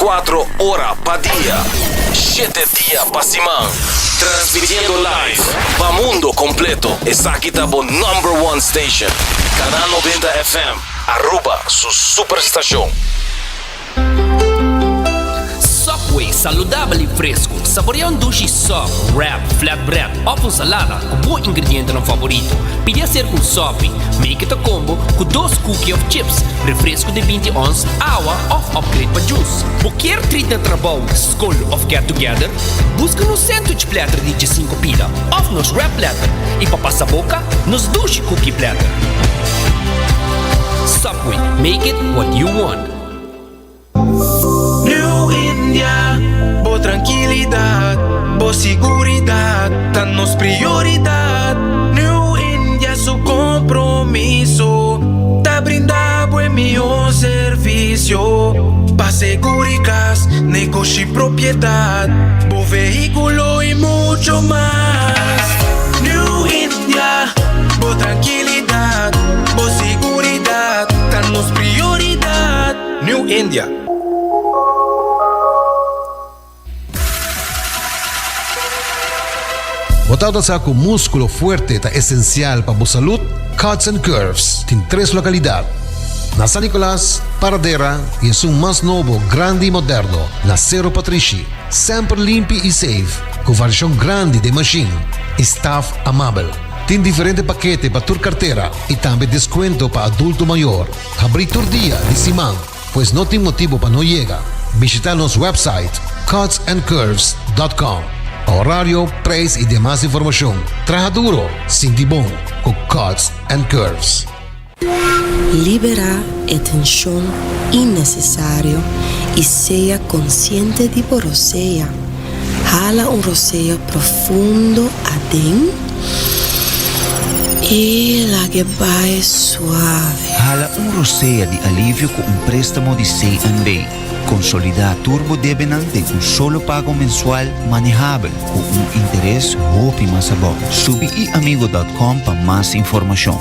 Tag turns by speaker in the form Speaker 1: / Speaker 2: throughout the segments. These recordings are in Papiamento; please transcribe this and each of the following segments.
Speaker 1: 24 ora pa dia, shete dia pa siman. Transmitiendo live pa mundo completo. Esaki ta bo number one station. Canal 90 FM, Aruba su superstacion.
Speaker 2: Subway, saludabel y fresco. Saborea un dushi sub, wrap, flatbread of un salada cu bo ingredientenan favorito. Pidi acerca un sopi, make it a combo cu dos cookie of chips, refresco di binti ons, awa of upgrade pa juice. Bo kier treat na trabou, scol of get together? Busca nos sandwich platter di diesinco pida of nos wrap platter y pa pasa boca, nos dushi cookie platter. Subway, make it what you want.
Speaker 3: New India, bo trankilidat, bo siguridat ta nos prioridat. New India su kompromiso ta brinda bo e mihó servisio pa seguri kas, negoshi, propiedat, bo vehíkulo i mucho mas. New India, bo trankilidat, bo siguridat ta nos prioridat. New India.
Speaker 4: Bo tabata sa ku múskulo fuerte ta esensial pa bo salud? Cuts and Curves tin tres lokalidat, na San Nicolas, Paradera i esun mas nobo, grandi i moderno, na Sero Patrishi. Semper limpi i safe, ku variashon grandi den mashin i staf amabel. Tin diferente pakete pa tur kartera i tambe deskuento pa adulto mayor. Habrí tur dia di siman, pues no tin motibo pa no yega. Bishita nos website cutsandcurves dot com pa horario, prijs y demas informacion. Traha duro, sinti bon cu Cuts and Curves.
Speaker 5: Liberá e tenshon innesesario i sea konsiente di bo rosea. Hala un rosea profundo aden i lag'e bai suave.
Speaker 6: Hala un rosea di alivio ku un préstamo di CNB. Konsolidá tur bo debenan den un solo pago mensual manehabel ku un interes hopi mas abou. Subi iamigo dòt kòm pa mas informashon.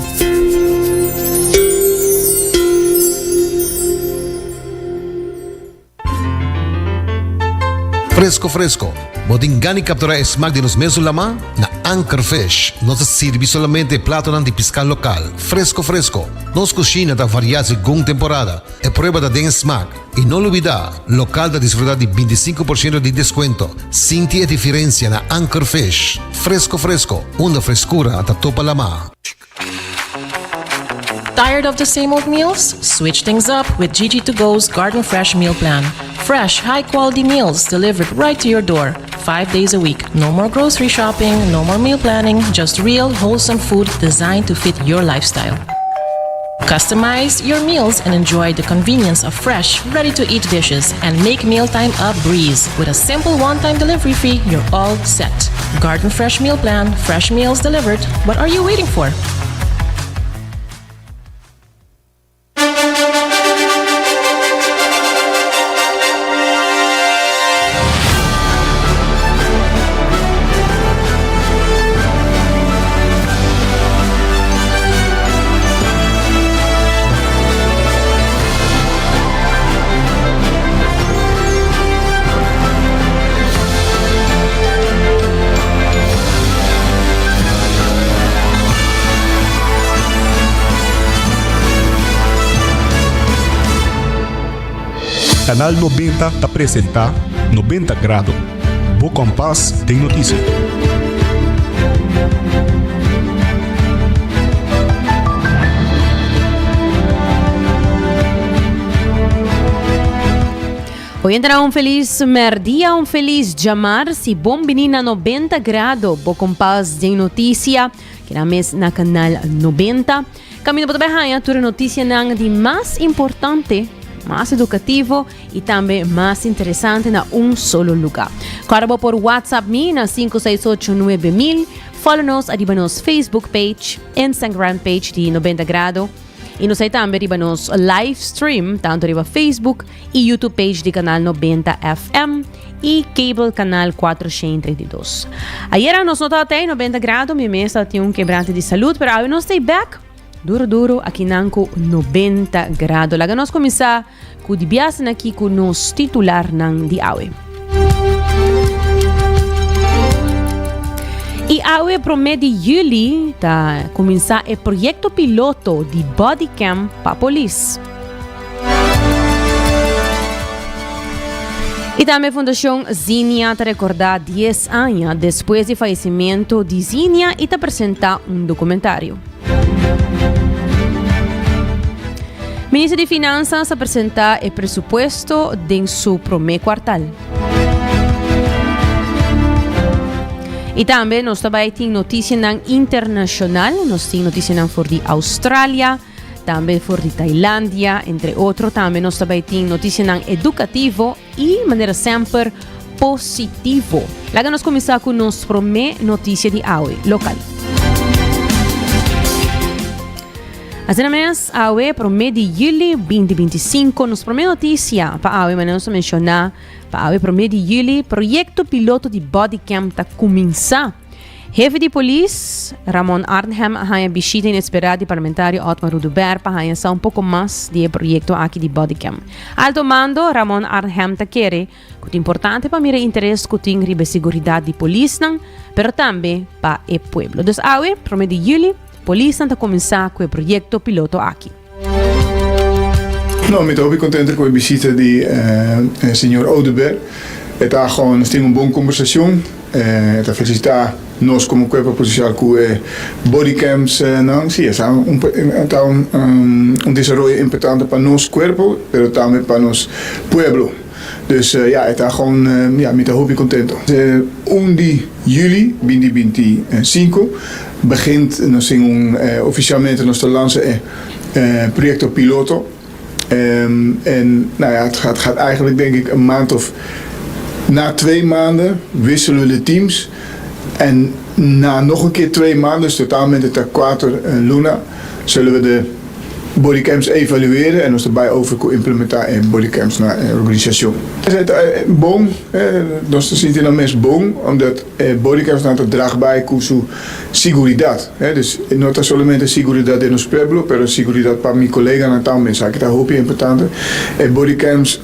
Speaker 4: Fresco fresco, bo tin gana di captura e smaak di nos mesun lama? Na Anchor Fish nos ta sirbi solamente e platonan di pisca local, fresco fresco. Nos cushina ta varia segun temporada, e prueba ta den e smaak. Y no lubida, local ta disfruta di binticinco por ciento di descuento. Sinti e diferencia na Anchor Fish. Fresco fresco, unda frescura ta topa lama.
Speaker 7: Tired of the same old meals? Switch things up with Gigi To Go's Garden Fresh Meal Plan. Fresh, high quality meals delivered right to your door, five days a week. No more grocery shopping, no more meal planning, just real, wholesome food designed to fit your lifestyle. Customize your meals and enjoy the convenience of fresh, ready to eat dishes and make mealtime a breeze. With a simple one time delivery fee, you're all set. Garden Fresh Meal Plan, fresh meals delivered. What are you waiting for?
Speaker 8: Canal 90 ta presenta 90 Grado, bo kompas den notisia.
Speaker 9: Oyentenan un felis merdia, un felis djamars y bon bini na 90 Grado, bo kompas den noticia, keda mes na Canal 90. Caminda bo ta bai haña tur e noticianan di mas importante, mas educativo y tambe mas interesante na un solo lugar. Corda bo por WhatsApp mi na 568 9000, follow nos ariba nos Facebook page, Instagram page di 90 Grado y nos hay tambe riba nos live stream tanto riba Facebook y YouTube page di Canal 90 FM y Cable Canal 432. Ayera nos no tabata 90 Grado, mi mes tabatin un quebrante di salud, pero awe nos stay back. Duro duro akinan ku 90 grado. Laga nos kuminsá ku di biasnan aki ku nos titularnan di awe. I awe promé di yüli ta kuminsá e proyekto piloto di bodycam pa polis. I tambe Fundashon Zinia ta rekordá dies aña despues di fayesimentu di Zinia i ta presentá un dokumentario. Minister di Finansas a presentá e presupuesto den su promé kuartal. I tambe nos ta bai tin notisianan internashonal. Nos tin notisianan for di Australia, tambe for di Tailandia, entre otro. Tambe nos ta bai tin notisianan edukativo i manera semper positivo. Laga nos kuminsá ku nos promé notisia di awe, lokal. Asina mes, awe promé di yüli 2025, nos promé notisia pa awe, manera nos a menshoná, pa awe promé di yüli, proyekto piloto di bodycam ta kuminsá. Hefe di polis, Ramon Arnhem a haña bishita inesperá di parlamentario Otmar Oduber pa haña sa un poko mas di e proyekto aki di bodycam. Alto mando, Ramon Arnhem ta kere ku ta importante pa mira e interes ku tin riba e siguridat di polisnan, pero tambe pa e pueblo. Dus awe, prome di yüli, polisnan ta kuminsá ku e proyekto piloto aki.
Speaker 10: No, mi ta hopi contento cu e bisita di señor Oduber. E ta gewoon, nos tin un bon conversacion. E ta felicita nos como cuerpo policial cu e bodycams nan. Si, esa ta un desaroyo importante pa nos cuerpo, pero tambe pa nos pueblo. Dus ja, e ta gewoon, ja, mi ta hopi contento. Un di juli binti 25 begint nos tin un, oficialmente nos ta lansa e proyecto piloto. En nou ja, het gaat, gaat eigenlijk denk ik een maand of na twee maanden wisselen we de teams. En na nog een keer twee maanden, dus totalmente ta cuater luna, zullen we de bodycams evalueren en nos ta bai over cu implementa e bodycams na e organisacion. E ta bon, nos ta sinti nan mes bon omdat e bodycams nan ta drag bai cu su siguridad. Dus no ta solamente siguridad den nos pueblo, pero siguridad pa mi coleganan tambe. Esaki ta hopi importante. E bodycams,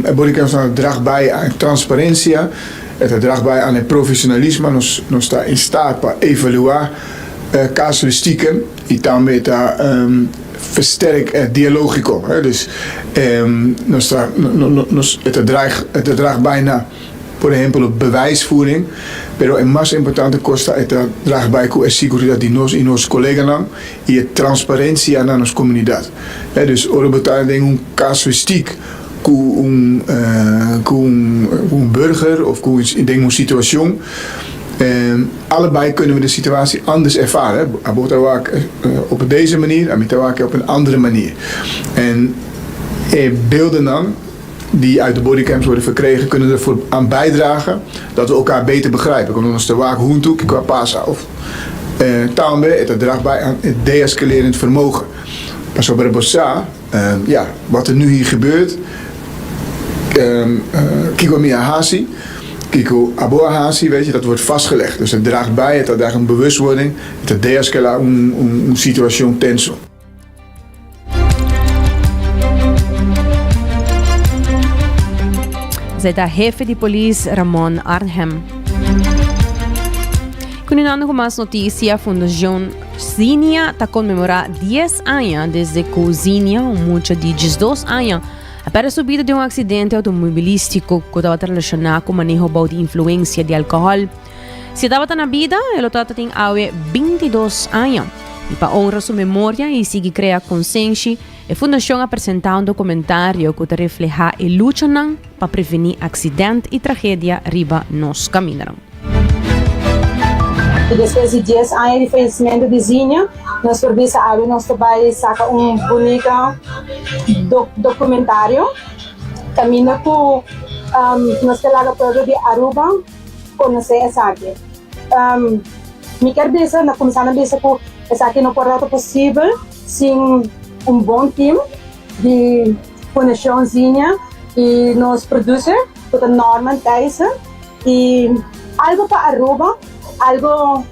Speaker 10: e bodycams nan ta drag bai a transparencia, e ta drag bai aan e profesionalismo. Nos nos ta in staat pa evalua casuistieken. I tambe ta versterk e dialogiko. Dus nos ta nos e ta draag e ta draag bai na por ehempel bewijsvoering, pero e mas importante kos ta e ta draag bai ku e siguridat di nos i nos koleganan i e transparensia na nos komunidat. Dus ora bo ta den un kasuistiek ku un ku un burger of ku den un situashon, Allebei kunnen we de situatie anders ervaren. Abo ta wak op deze manier, ami ta wak op een andere manier. En e beeldennan die uit de bodycams worden verkregen kunnen ervoor aan bijdragen dat we elkaar beter begrijpen. Kono nos ta wak huntu kiko a pasa of tambe e ta draag bij aan het deescalerend vermogen. Pasobra bo sa, ja, wat er nu hier gebeurt, kiko mi a hasi, kiko abo a hasi, weet je, dat wordt vastgelegd. Dus het draagt bij, het draagt een bewustwording, het deescala un situacion tenso.
Speaker 9: Esei ta hefe di polis Ramon Arnhem. Continuando cu mas noticia, Fundacion Zinia ta conmemora 10 aña desde cu Zinia, un mucha di 12 aña, a perde su bida den un accidente automobilistico cu tabata relaciona cu maneho bou di influencia di alcohol. Si e tabata na bida, e lo tabata tin awe 22 aña. Y pa honra su memoria y sigui crea consenshi, e fundacion a presenta un documentario cu ta refleha e luchanan pa preveni accident y tragedia riba nos camindanan.
Speaker 11: I despues di dies aña di fayecimento di Zinia, nos por bisa awe nos ta bai saka un bunita documentario caminda cu nos ta laga pueblo di Aruba conoce esaki. Mi kier bisa, na cuminsa na bisa cu esaki no por ta posibel sin un bon team di Fundacion Zinia y nos producer cu ta Norman Thijssen. Y algo pa Aruba, algo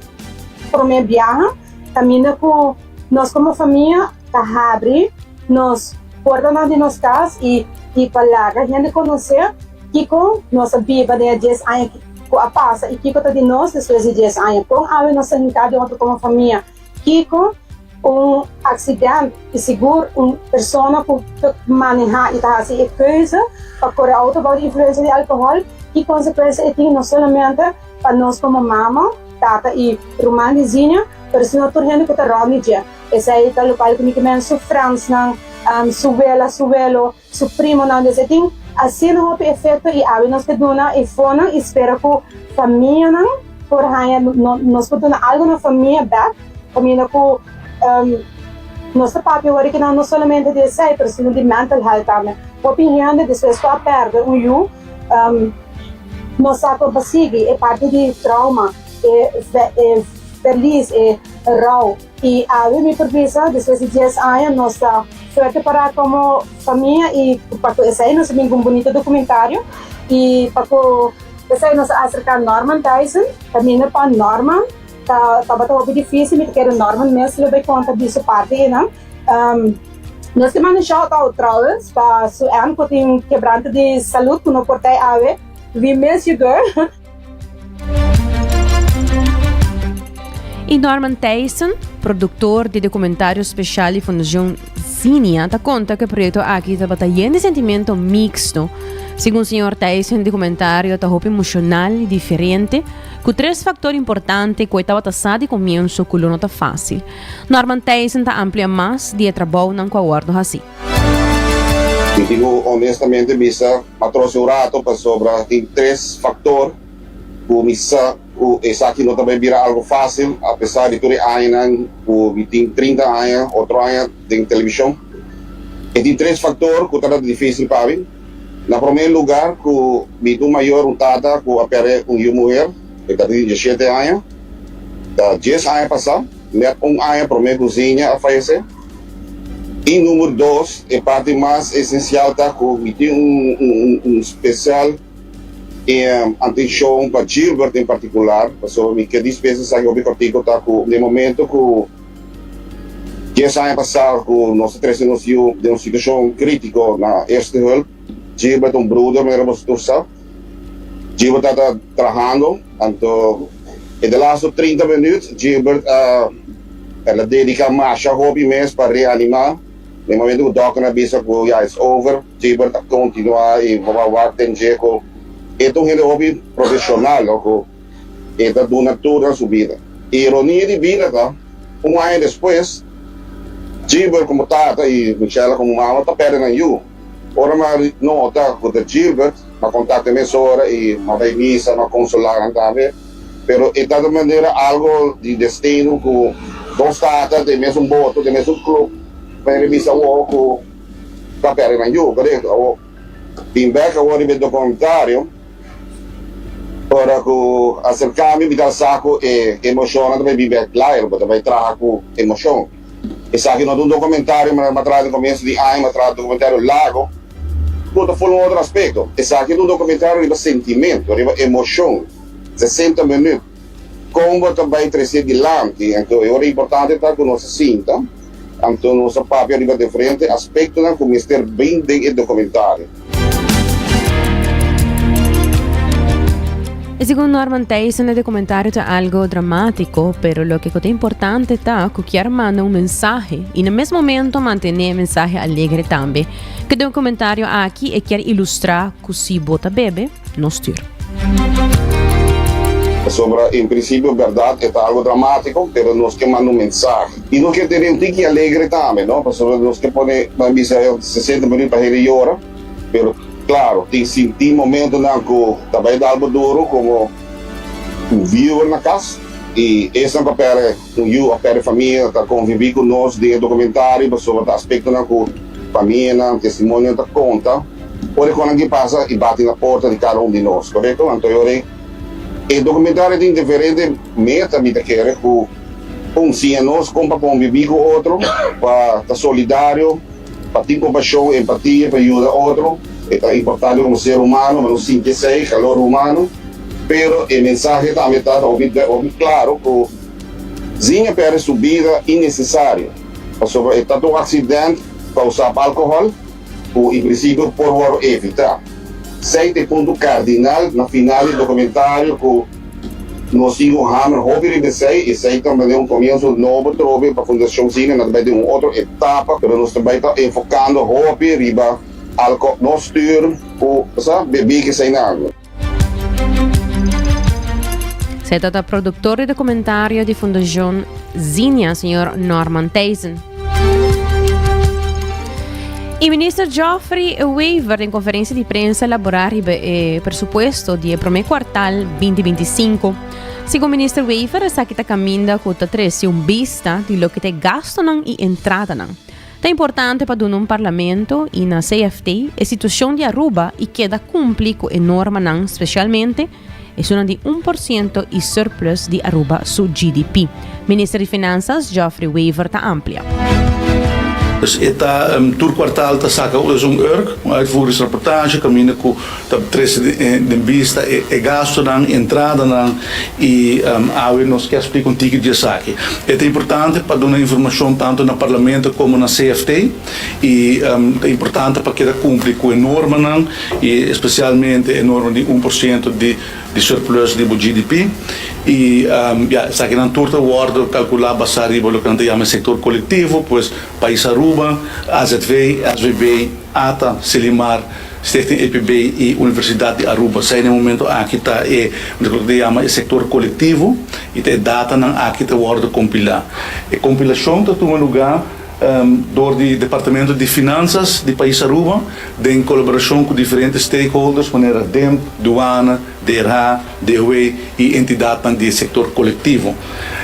Speaker 11: prome biaha, caminda cu Nos komo famia ta habri nos portanan di nos kas i i pa laga hende konosé kiko nos a biba den e dies aña ku a pasa i kiko ta di nos despues di dies aña. Kon awe nos ta hinká den otro komo famia? Kiko un aksident i sigur un persona ku ta manehá i ta hasi e keuze pa kore outo bou di influensia di alkohòl, ki konsekuensia e tin no solamente pa nos komo mama, tata i ruman di Zinia, pero sino tur hende ku ta rònt di dje. Esei ta lokual ku mi ke men su frensnan, su wela, su welo, su primonan. Des e tin asina hopi efekto i awe nos ke duna e fonan i spera ku famianan por haña, nos por duna algu na famia bèk kaminda ku nos ta papia wòrdu kinan no solamente di esei pero sino di mental health tambe. Hopi hende despues ku a pèrdè un yu no sa kon pa sigui e parti di trauma, e verlies, e rou. I awe mi por bisa despues di dies aña nos ta fuerte pará komo famia i pa ku esei nos a bin ku un bunito dokumentario i pa ku esei nos a aserká Norman Tyson kaminda pa Norman ta tabata hopi difísil mi ta kere Norman mes lo bai konta di su parti einan. Nos ke manda un shout out trouwens pa su Ann ku tin kebrante di salud ku no por ta ei awe. We miss you girl.
Speaker 9: Y Norman Thijssen, productor di documentario special di Fundacion Zinia, ta conta cu e proyecto aki tabata yen di sentimento mixto. Segun señor Thijssen, e documentario ta hopi emocional y diferente, cu tres factor importante cu e tabata sa di comienso cu lo no ta facil. Norman Thijssen ta amplia mas di e trabounan cu a wordo haci.
Speaker 12: Mi tin ku honestamente bisa a trose un rato pasobra tin tres faktor ku mi sa ku esaki no ta bai bira algu fásil apesar di tur e añanan ku mi tin 30 aña otro aña den televishon. E tin tres faktor ku tabata difísil pa mi. Na promé lugar ku mi ta un mayor, un tata ku a pèrdè un yu muher, e ta tin diesshete aña, ta dies aña pasá, nèt un aña promé ku Zinia a fayesé. Y number dos, e parti mas esencial ta cu mi tin un un special atencion pa Gilbert en particular, pasobra mi ke dispensa esaki hopi cortico ta cu den momento cu dies aña pasa cu nos a trece nos yu den un situacion critico na Eerste Hulp, Gilbert un broeder manera boso tur sa, Gilbert tabata trahando, anto e de laatste 30 minuut Gilbert a. El a dedica masha hopi mes pa reanima. Den momento cu dokternan a bisa cu ya it's over, Gilbert a continua y bo a wak den dje cu e ta un hende hopi profesional no cu e ta duna tur na su bida. Ironia di bida ta un aña despues Gilbert como tata y Michella como mama ta perde nan yu. Ora mi a nota cu ta Gilbert, mi a contacta mesora y mi a bay misa, mi a consola nan tambe. Pero e ta manera algo di destino cu dos tata den mesun boto, den mesun club, manera bisa awor cu ta perde nan yu, corecto? Awor, bin bek awor riba e documentario, ora cu acerca mi, mi ta sa cu e emocionnan ta bay bin bek klaar, bo ta bay traha cu emocion. Esaki no ta un documentario manera mi a traha den comienzo di aña, mi a traha documentario largo, cu ta ful un otro aspecto. Esaki ta un documentario riba sentimento, riba emocion. 60 minuut. Kon bo ta bai trese dilanti? Anto e ora importante ta ku nos a sinta, anto nos a papia riba diferente aspektonan ku mester bin den e dokumentario.
Speaker 9: E segun Norman Thijssen e documentario ta algo dramatico, pero loke cu ta importante ta cu kier manda un mensahe y na mes momento mantene e mensahe alegre tambe. Cu e documentario aki e kier ilustra cu si bo ta bebe, no stuur.
Speaker 12: Pasobra en principio berdad e ta algo dramatico, pero nos ke manda un mensahe. Y nos ke tene un tiki alegre tambe, no? Pasobra nos ke pone, nan bisa 60 minuut pa hende yora, pero claro, tin sinti momentonan cu ta bay dal bo duro como un viewer na cas, y esnan cu a perde un yu of perde famia ta convivi cu nos den e documentario, pasobra ta aspectonan cu famianan, testimonionan ta conta. Ora e konan ki pasa i bati na porta di kada un di nos, korekto? Anto e ora e dokumentario tin diferente meta, mi ta kere ku un siña nos kon pa konbibí ku otro, pa ta solidario, pa tin kompashon, empatia, pa yuda otro. E ta importante komo ser humano pa nos sinti esei, kalor humano. Pero e mensahe tambe ta hopi hopi klaro ku Zinha pèrdè su bida innesesario. Pasobra e ta un accident causa pa alcohol cu in principio por wordo evita. Esey ta e punto cardinal na final di documentario cu nos tin cu hamer hopi riba esey. Esey ta manera un comienzo nobo trobe pa Fundacion Zinnia. Nan ta bay den un otro etapa pero nos ta bay ta enfocando hopi riba alcohol, no stuur cu sa bebi cu eseynan.
Speaker 9: Se trata productor di documentario di Fundacion Zinnia, señor Norman Thijssen. Y minister Geoffrey Wever en conferencia di prensa elabora riba e presupuesto di e prome kwartal 2025. Segun minister Wever, esaki ta caminda cu ta trece un bista di loke ta e gastonan y entradanan. Ta importante pa duna un Parlamento y na CFT e situacion di Aruba y keda cumpli cu e normanan specialmente esunnan di 1% y surplus di Aruba su GDP. Minister di Finanzas Geoffrey Wever ta amplia.
Speaker 13: Dus e ta tur kwartal ta saka us un urk, un uitvoeringsrapportage, kaminda ku ta trese den bista e gastunan, entradanan i awe nos ke a splika un tiki di esaki. E ta importante pa duna informashon tantu na Parlamento komo na CFT i ta importante pa keda kumpli ku e normanan i espesialmente e norma di 1% di surplus di bo GDP i ya esakinan tur ta wòrdu kalkulá basá riba loke nan ta yama e sektor kolektivo, pues Pais Aruba, AZV, SVB, ata, Selimar, Stichting EPB i Universidat di Aruba. Esei na e momento aki ta e loke ta yama e sektor kolektivo i ta e datanan aki ta wòrdu kompilá. E kompilashon ta tuma lugá dor di Departamento di Finansas di Pais Aruba den kolaborashon ku diferente stakeholders manera DEMP, Duana, DRH, DOW i entidatnan di e sektor kolektivo.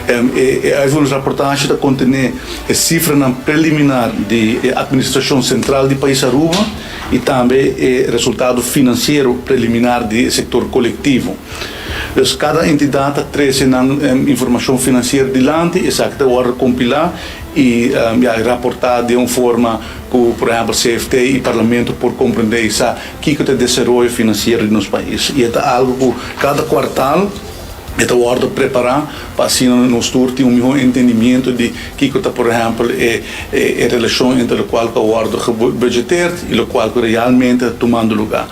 Speaker 13: E uitvoeringsrapportage ta kontené e sifranan preliminar di e Atministrashon Sentral di Pais Aruba i tambe e resultado finansiero preliminar di e sektor kolektivo. Dus kada entidat ta trese nan informashon finansiero dilanti, esaki ta wòrdu kompilá i ya raportá den un forma ku por ehèmpel CFT i Parlamento por komprendé i sa kiko ta e desaroyo finansiero di nos pais. I e ta algu ku kada kuartal e ta wòrdu prepará pa asina nos tur tin un mihó entendimiento di kiko ta por ehèmpel e e relashon entre lokual ku a wòrdu gebudgeteerd i lokual ku realmente ta tumando lugá.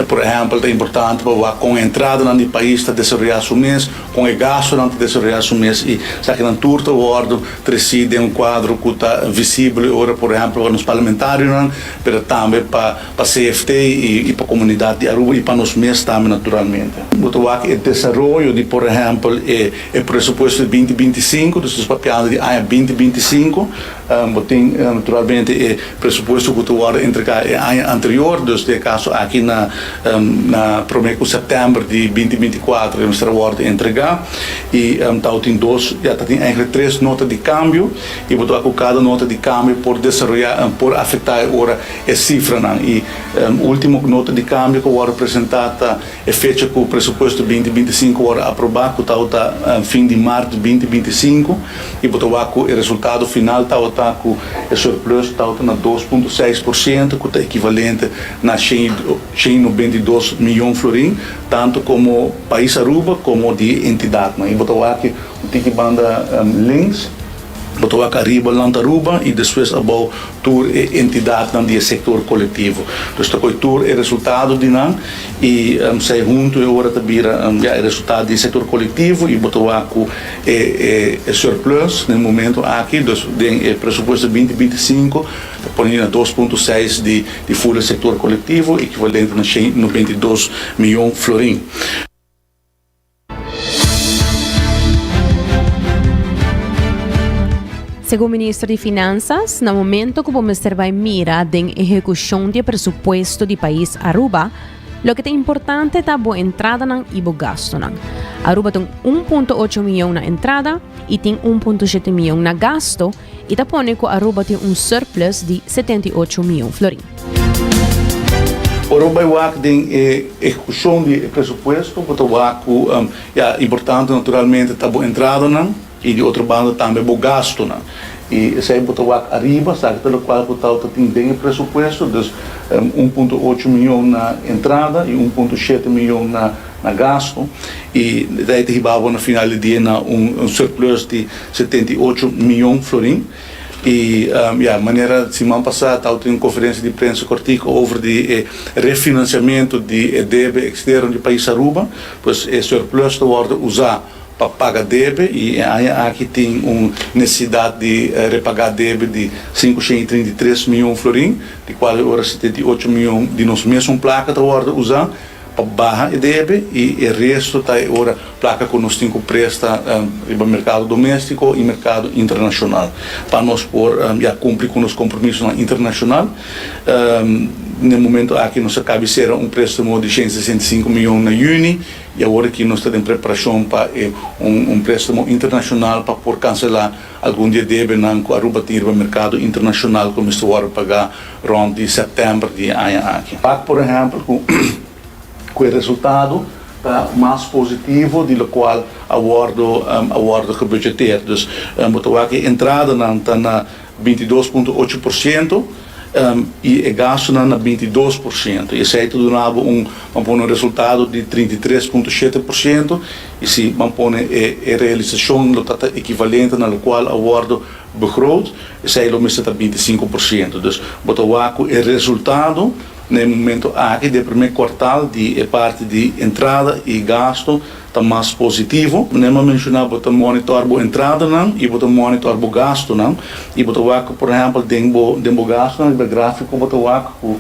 Speaker 13: Por ehèmpel ta importante pa wak kon e entradanan di pais ta desaroyá su mes, kon e gastunan ta desaroyá su mes i esakinan tur ta wòrdu tresí den un kuadro ku ta visibel e ora por ehèmpel pa nos parlamentarionan pero tambe pa pa CFT i pa komunidat di Aruba i pa nos mes tambe naturalmente. Bo ta wak e desaroyo di por ehèmpel e e presupuesto di binti 25, dus nos papiando di aña binti 25, bo tin naturalmente e presupuesto ku ta wòrdu entregá e aña anterior, dus den e kaso aki na na promé ku sèptèmber di binti 24 e mester a wòrdu entregá i tabatin dos, ya tabatin eigentlik tres nota di kambio i bo ta wak ku kada nota di kambio por desaroyá por afektá e ora E sifranan i ultimo nota di kambio ku wòrdu presentá ta e fecha ku presupuesto 2025 wòrdu aprobá ku tabata fin di mart 2025 i bo ta wak ku e resultado final tabata ku e surplus tabata na 2.6% ku ta ekivalente na 192 miyon florin tantu komo pais Aruba komo di e entidatnan i bo ta wak un tiki banda links. Bo ta wak ariba Land Aruba i despues abou tur e entidatnan di e sektor kolektivo. Dus ta koe tur e resultado di nan i esei huntu e ora ta bira ya e resultado di e sektor kolektivo i bo ta wak ku e e surplus den e momento aki, dus den e presupuesto 2025 ta pone na 2.6 di di ful e sektor kolektivo ekivalente na 192 miyon florin.
Speaker 9: Segun minister di Finanzas, na momento cu bo mester bay mira den ehecucion di e presupuesto di pais Aruba, loke ta importante ta bo entradanan y bo gastonan. Aruba tin 1.8 miyon na entrada y tin 1.7 miyon na gasto y ta pone cu Aruba tin un surplus di 78 miyon florin.
Speaker 13: Ora bo bai wak den e ehekushon di e presupuesto, bo ta wak ku, ya, importante naturalmente ta bo entradanan i di otro banda tambe bo gastunan. I esei bo ta wak ariba, esaki ta lokual ku ta tin den e presupuesto, dus 1.8 mion na entrada i 1.7 mion na na gastu i esei ta hiba bo na final di dia na un surplus di 78 mion florin. I ya, manera siman pasá tabatin un konferensia di prensa kòrtiku over di e refinanciamento di e debe externo di pais Aruba, pues e surplus ta wòrdu usá pa paga debe i e aña aki tin un nesesidat di repagá debe di 533 mion florin, di kual e ora 78 mion di nos mesun plaka ta wòrdu usá pa baha e debe i e resto ta e ora plaka ku nos tin ku presta riba merkado doméstiko i merkado internashonal pa nos por ya kumpli ku nos kompromisonan internashonal. Na e momento aki nos a kabi sera un préstamo di 165 mion na yüni i awor aki nos ta den preparashon pa e un préstamo internashonal pa por kanselá algun di e debenan ku Aruba tin riba merkado internashonal ku mester wòrdu pagá rònt di sèptèmber di e aña aki. Wak por ehèmpel ku ku e resultado ta mas positivo di lokual a wòrdu a wòrdu gebudgeteerd. Dus bo ta wak e entradanan ta na 22,8% i e gastunan na 22%. I esei ta duna bo un, ban pone un resultado di 33,7% i si ban pone e e realisashon lo ta ta ekivalente na lokual a wòrdu begroot, esei lo mester ta 25%. Dus bo ta wak ku e resultado na e momento aki den promé kuartal di e parti di entrada i gastu ta mas positivo. Manera mi a menshoná bo ta monitor bo entradanan i bo ta monitor bo gastunan i bo ta wak ku por ehèmpel den bo den bo gastunan riba e gráfiko bo ta wak ku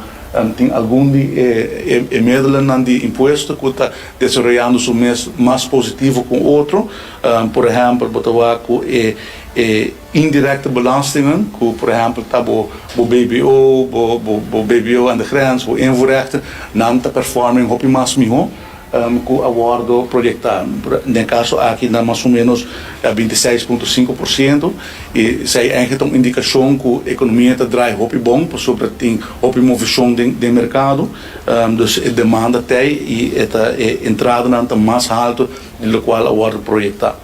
Speaker 13: tin algun di e e medelennan di impuesto ku ta desaroyando su mes mas positivo ku otro. Por ehèmpel bo ta wak ku e e indirecte belastingen ku por ehèmpel ta bo bo BBO, bo bo BBO aan de grens, bo invoerrechten, nan ta performing hopi mas mihó. Ku a wòrdu proyektá. Den e kaso aki na mas o ménos 26,5% i esei ègentlik ta un indikashon ku ekonomia ta drai hopi bon pasobra tin hopi moveshon den merkado. Dus e demanda t'ei i e ta e entradanan ta mas haltu di lokual a wòrdu proyektá.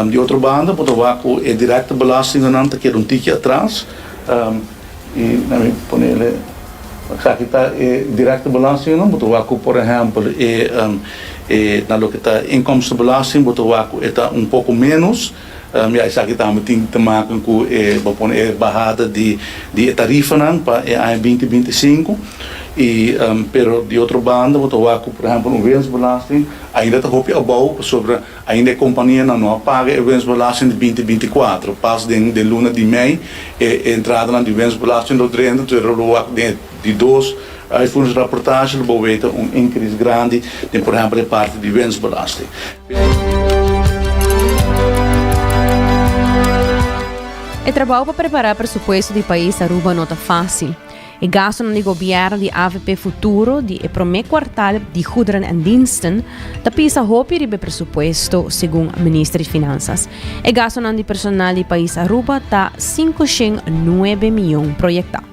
Speaker 13: Di otro banda bo ta wak ku e direkte belastingennan ta keda un tiki atras. I na mi ponele esaki ta e directe belastingnan, bo ta wak ku por ehèmpel e e na loke ta inkomstenbelasting bo ta wak ku e ta un poko ménos. Ya esaki tambe tin te maken ku e bo pone e bahada di di e tarifanan pa e aña 2025. I pero di otro banda bo ta wak ku por ehèmpel un winstbelasting ainda ta hopi abou pasobra Ainda e kompanianan no a paga e winstbelasting di 2024. Pas den den luna di mei e entradanan di winstbelasting lo drenta, entonces lo wak den e di dos uitvoeringsrapportage lo bo weta un increase grandi den por ehempel e parti di winstbelasting.
Speaker 9: E trabou pa prepara presupuesto di pais Aruba no ta facil. E gastunan di gobièrnu di avp Futuro di e promé kuartal di Goederen en Diensten ta pisa hopi riba e presupuesto, segun minister di Finansas. E gastunan di personal di pais Aruba ta 509 mion proyektá.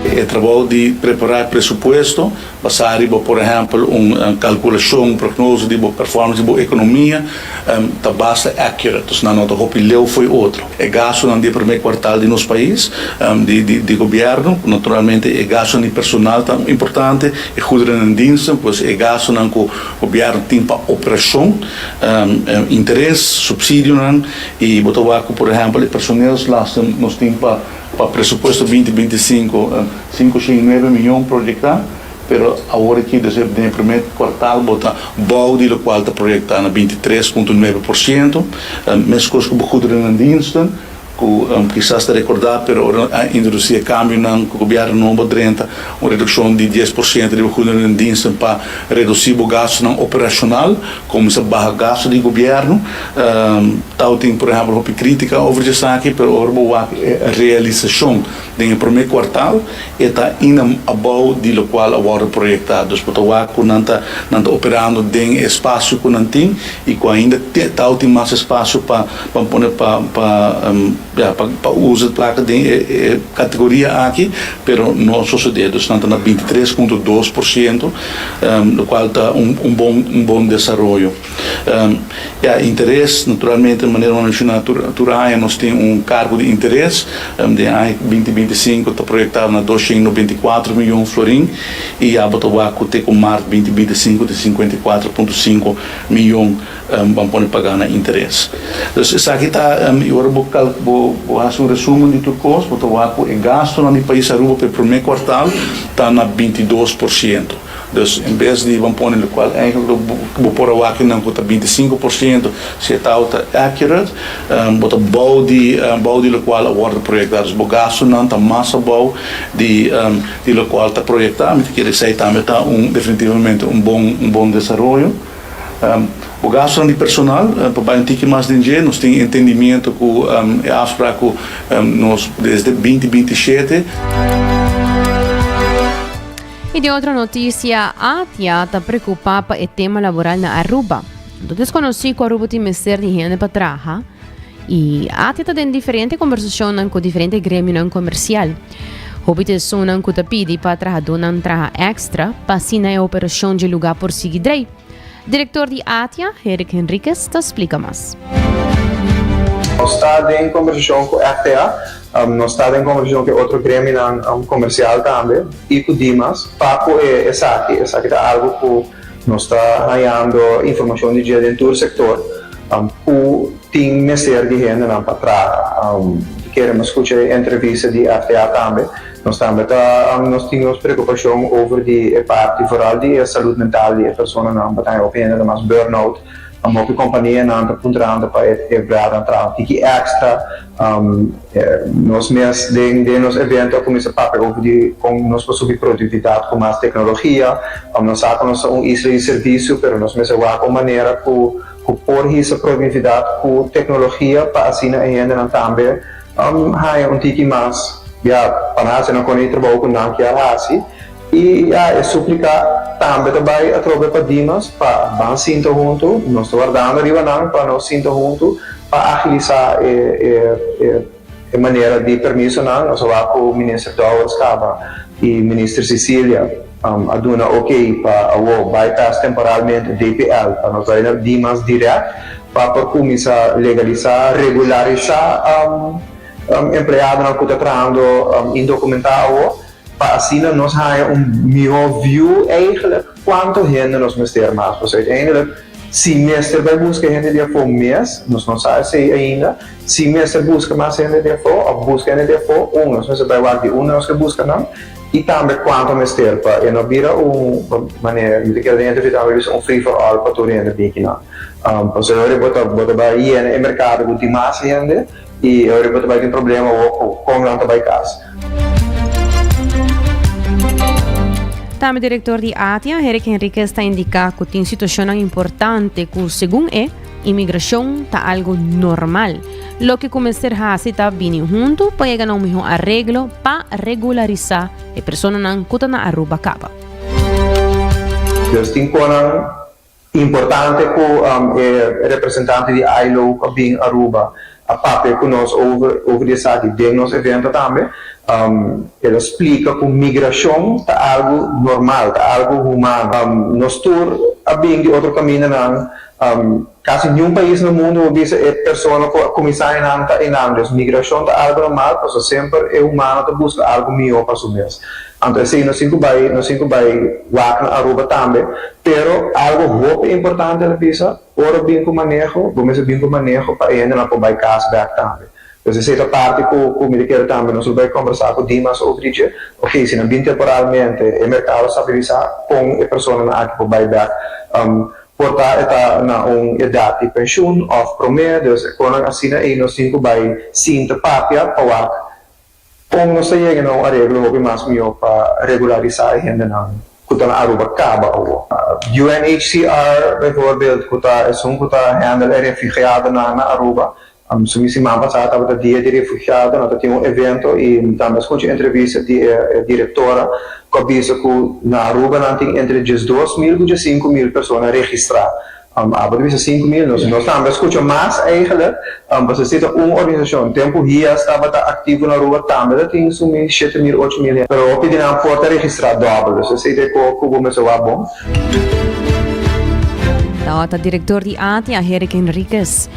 Speaker 13: E trabou di prepará e presupuesto basá riba por ehèmpel un kalkulashon, un prognose di bo performance di bo ekonomia ta basta accurate, dus nan no ta hopi leu fo'i otro. E gastunan di e promé kuartal di nos pais, di di gobièrnu, naturalmente e gastunan di personal ta importante, e goederen en diensten, pues e gastunan ku gobièrnu tin pa operashon, interes, supsidionan, i bo ta wak ku por ehèmpel e personeelslasten nos tin pa Pa presupuesto 2025, 509 miyon proyektá, pero awor aki desde den e primer kuartal bo ta bou di lokual ta proyektá na 23,9%. Meskos ku bo goederendiensten, ku kisas ta rekordá, pero ora a introdusí e kambionan ku gobièrnu nobo drenta un redukshon di 10% riba goederendiensten pa redusí bo gastunan operashonal, Kuminsá baha gastu di gobièrnu. Tau tin por ehèmpel hopi krítika over di esaki, pero ora bo wak e realisashon den e promé kuartal e ta ainda abou di lokual a wòrdu proyektá. Dus bo ta wak ku nan ta nan ta operando den e espasio ku nan tin i ku ainda tau tin mas espasio pa pa pone pa pa ya pa pa usa plaka den e e kategoria aki, pero no a sosodé. Dus nan ta na 23,2%, lokual ta un un bon un bon desaroyo. Ya, interes, naturalmente, manera mi a menshoná tur tur aña nos tin un kargo di interes. Den aña 20. 2025 ta proyektá na 294 miyon florin i ya bo ta wak ku te ku mart 2025 ta 54.5 miyon ban pone pagá na interes. Dus esaki ta i ora bo kal bo bo hasi un resumen di tur kos bo ta wak ku e gastunan di pais Aruba pa e promé kuartal ta na 22%. Dus en bes di ban pone lokual eigenlijk bo bo por a wak nan ku ta 25% si e tau ta accurate bo ta bou di bou di lokual a wòrdu proyektá. Dus bo gastunan ta mas abou di di lokual ta proyektá. Mi ta kere esei tambe ta un definitivamente un bon un bon desaroyo. Bo gastunan di personal, pa bai un tiki mas den dje, nos tin entendimiento ku e afsprak ku nos desde 2027.
Speaker 9: I den otro notisia, ATIA ta preocupa pa e tema laboral na Aruba. No ta desconoci cu Aruba tin mester di hende pa traha y ATIA ta den diferente conversacionnan cu diferente gremionan comercial. Hopi ta esunnan cu ta pidi pa trahadónan traha extra pa asina e operacion dje lugar por sigui drei. Director di ATIA, Eric Henriquez, ta splica mas.
Speaker 14: Nos ta den conversacion cu FTA, nos ta den conversacion cu e otro gremionan comercial tambe y cu Dimas pa cu e esaki. Esaki ta algo cu nos ta hañando informacion di dje den tur sector cu tin mester di hendenan pa traha. Kere mi scucha e entrevista di FTA tambe. Nos tambe ta nos tin nos preocupacion over di e parti vooral di e salud mental di e personanan pa ta hopi hende ta mas burnout. Hopi companianan ta puntrando pa e empleadonan traha un tiki extra. Nos mes den den nos evento a cuminsa papia over di con nos por subi productividad cu mas tecnologia. Nos sa cu nos ta un isla di servicio pero nos mester wak un manera cu cu por hisa productividad cu tecnologia pa asina e hendenan tambe haña un tiki mas, ya, pa nan hasi nan kone e trabou ku nan kier hasi. I ya, e súplika tambe ta bai atrobe pa Dimas pa ban sinta huntu. Nos ta wardando riba nan pa nos sinta huntu pa agilisá e e e e manera di permisonan. Nos a wak ku Minister Dowers kaba i Minister Cecilia a duna ok pa awo bypass temporalmente DPL pa nos bai na Dimas dirèkt pa por kuminsá legalisá, regularisá empleadonan ku ta trahando indokumentá awo, pa asina nos haña un mihó view eigenlijk kuantu hende nos mester mas. Pasobra uiteindelijk si mester bai buska hende di afó mes, nos no sa esei ainda, si mester buska mas hende di afó òf buska hende di afó, un, nos mester bai wak di unda nos ke buska nan, I tambe kuantu mester pa e no bira un manera, mi ta kere den entrevista tambe bisa un free for all pa tur hende bin kinan. Pasobra ora bo ta bo ta bai yena e merkado ku dimas hende i ora bo ta bai tin problema awor ku kon nan ta bai kas.
Speaker 9: Tambe direktor di ATIA, Eric Henriquez ta indiká ku tin situashonnan importante ku segun e, Imigrashon ta algu normal. Loke ku mester hasi ta bini huntu pa yega na un mihó areglo pa regularisá e personanan ku ta na Aruba kaba.
Speaker 14: Dus tin konan importante ku e representante di ILO ku a bin Aruba a papia ku nos over over di esaki den nos evento tambe. El a splika ku migrashon ta algu normal, ta algu humano. Nos tur a bin di otro kamindanan Kasi niun pais na mundu bo bisa e persona ku a kuminsá einan ta einan. Dus migrashon ta algu normal pasobra semper e humano ta buska algu mihó pa su mes. Anto esei nos tin ku bai nos tin ku bai wak na Aruba tambe. Pero algu hopi importante el a bisa, ora bin ku maneho bo mester bin ku maneho pa e hendenan por bai kas bèk tambe. Dus esei ta parti ku ku mi ta kere tambe nos lo bai kombersá ku Dimas over di dje. Oké, si nan bin temporalmente e merkado stabilisá kon e personanan aki por bai bèk. Por ta e ta na un edat di penshun òf promé, dus e konan asina ei nos tin ku bai sinta papia pa wak kon nos ta yega na un areglo hopi mas mihó pa regularisá e hendenan ku ta na Aruba kaba awor. UNHCR bijvoorbeeld ku ta esun ku ta handle e refugiadonan na Aruba, So mi siman pasá tabata dia di refugiado, no ta tin un evento i mi tambe a skucha entrevista di e direktora ku a bisa ku na Aruba nan tin entre 12.000 ku 15.000 persona registrá. Abo ta bisa 5.000, nos nos tambe a skucha mas eigenlijk, pasobra si ta un organisashon. Tempu HIAS tabata aktivo na Aruba tambe ta tin su mi 7.000, 8.000 hende, pero hopi di nan por ta registrá dòbel, dus esei ta e kos ku bo mester wak bon.
Speaker 9: Tabata director di ATIA, Herrick Henriquez.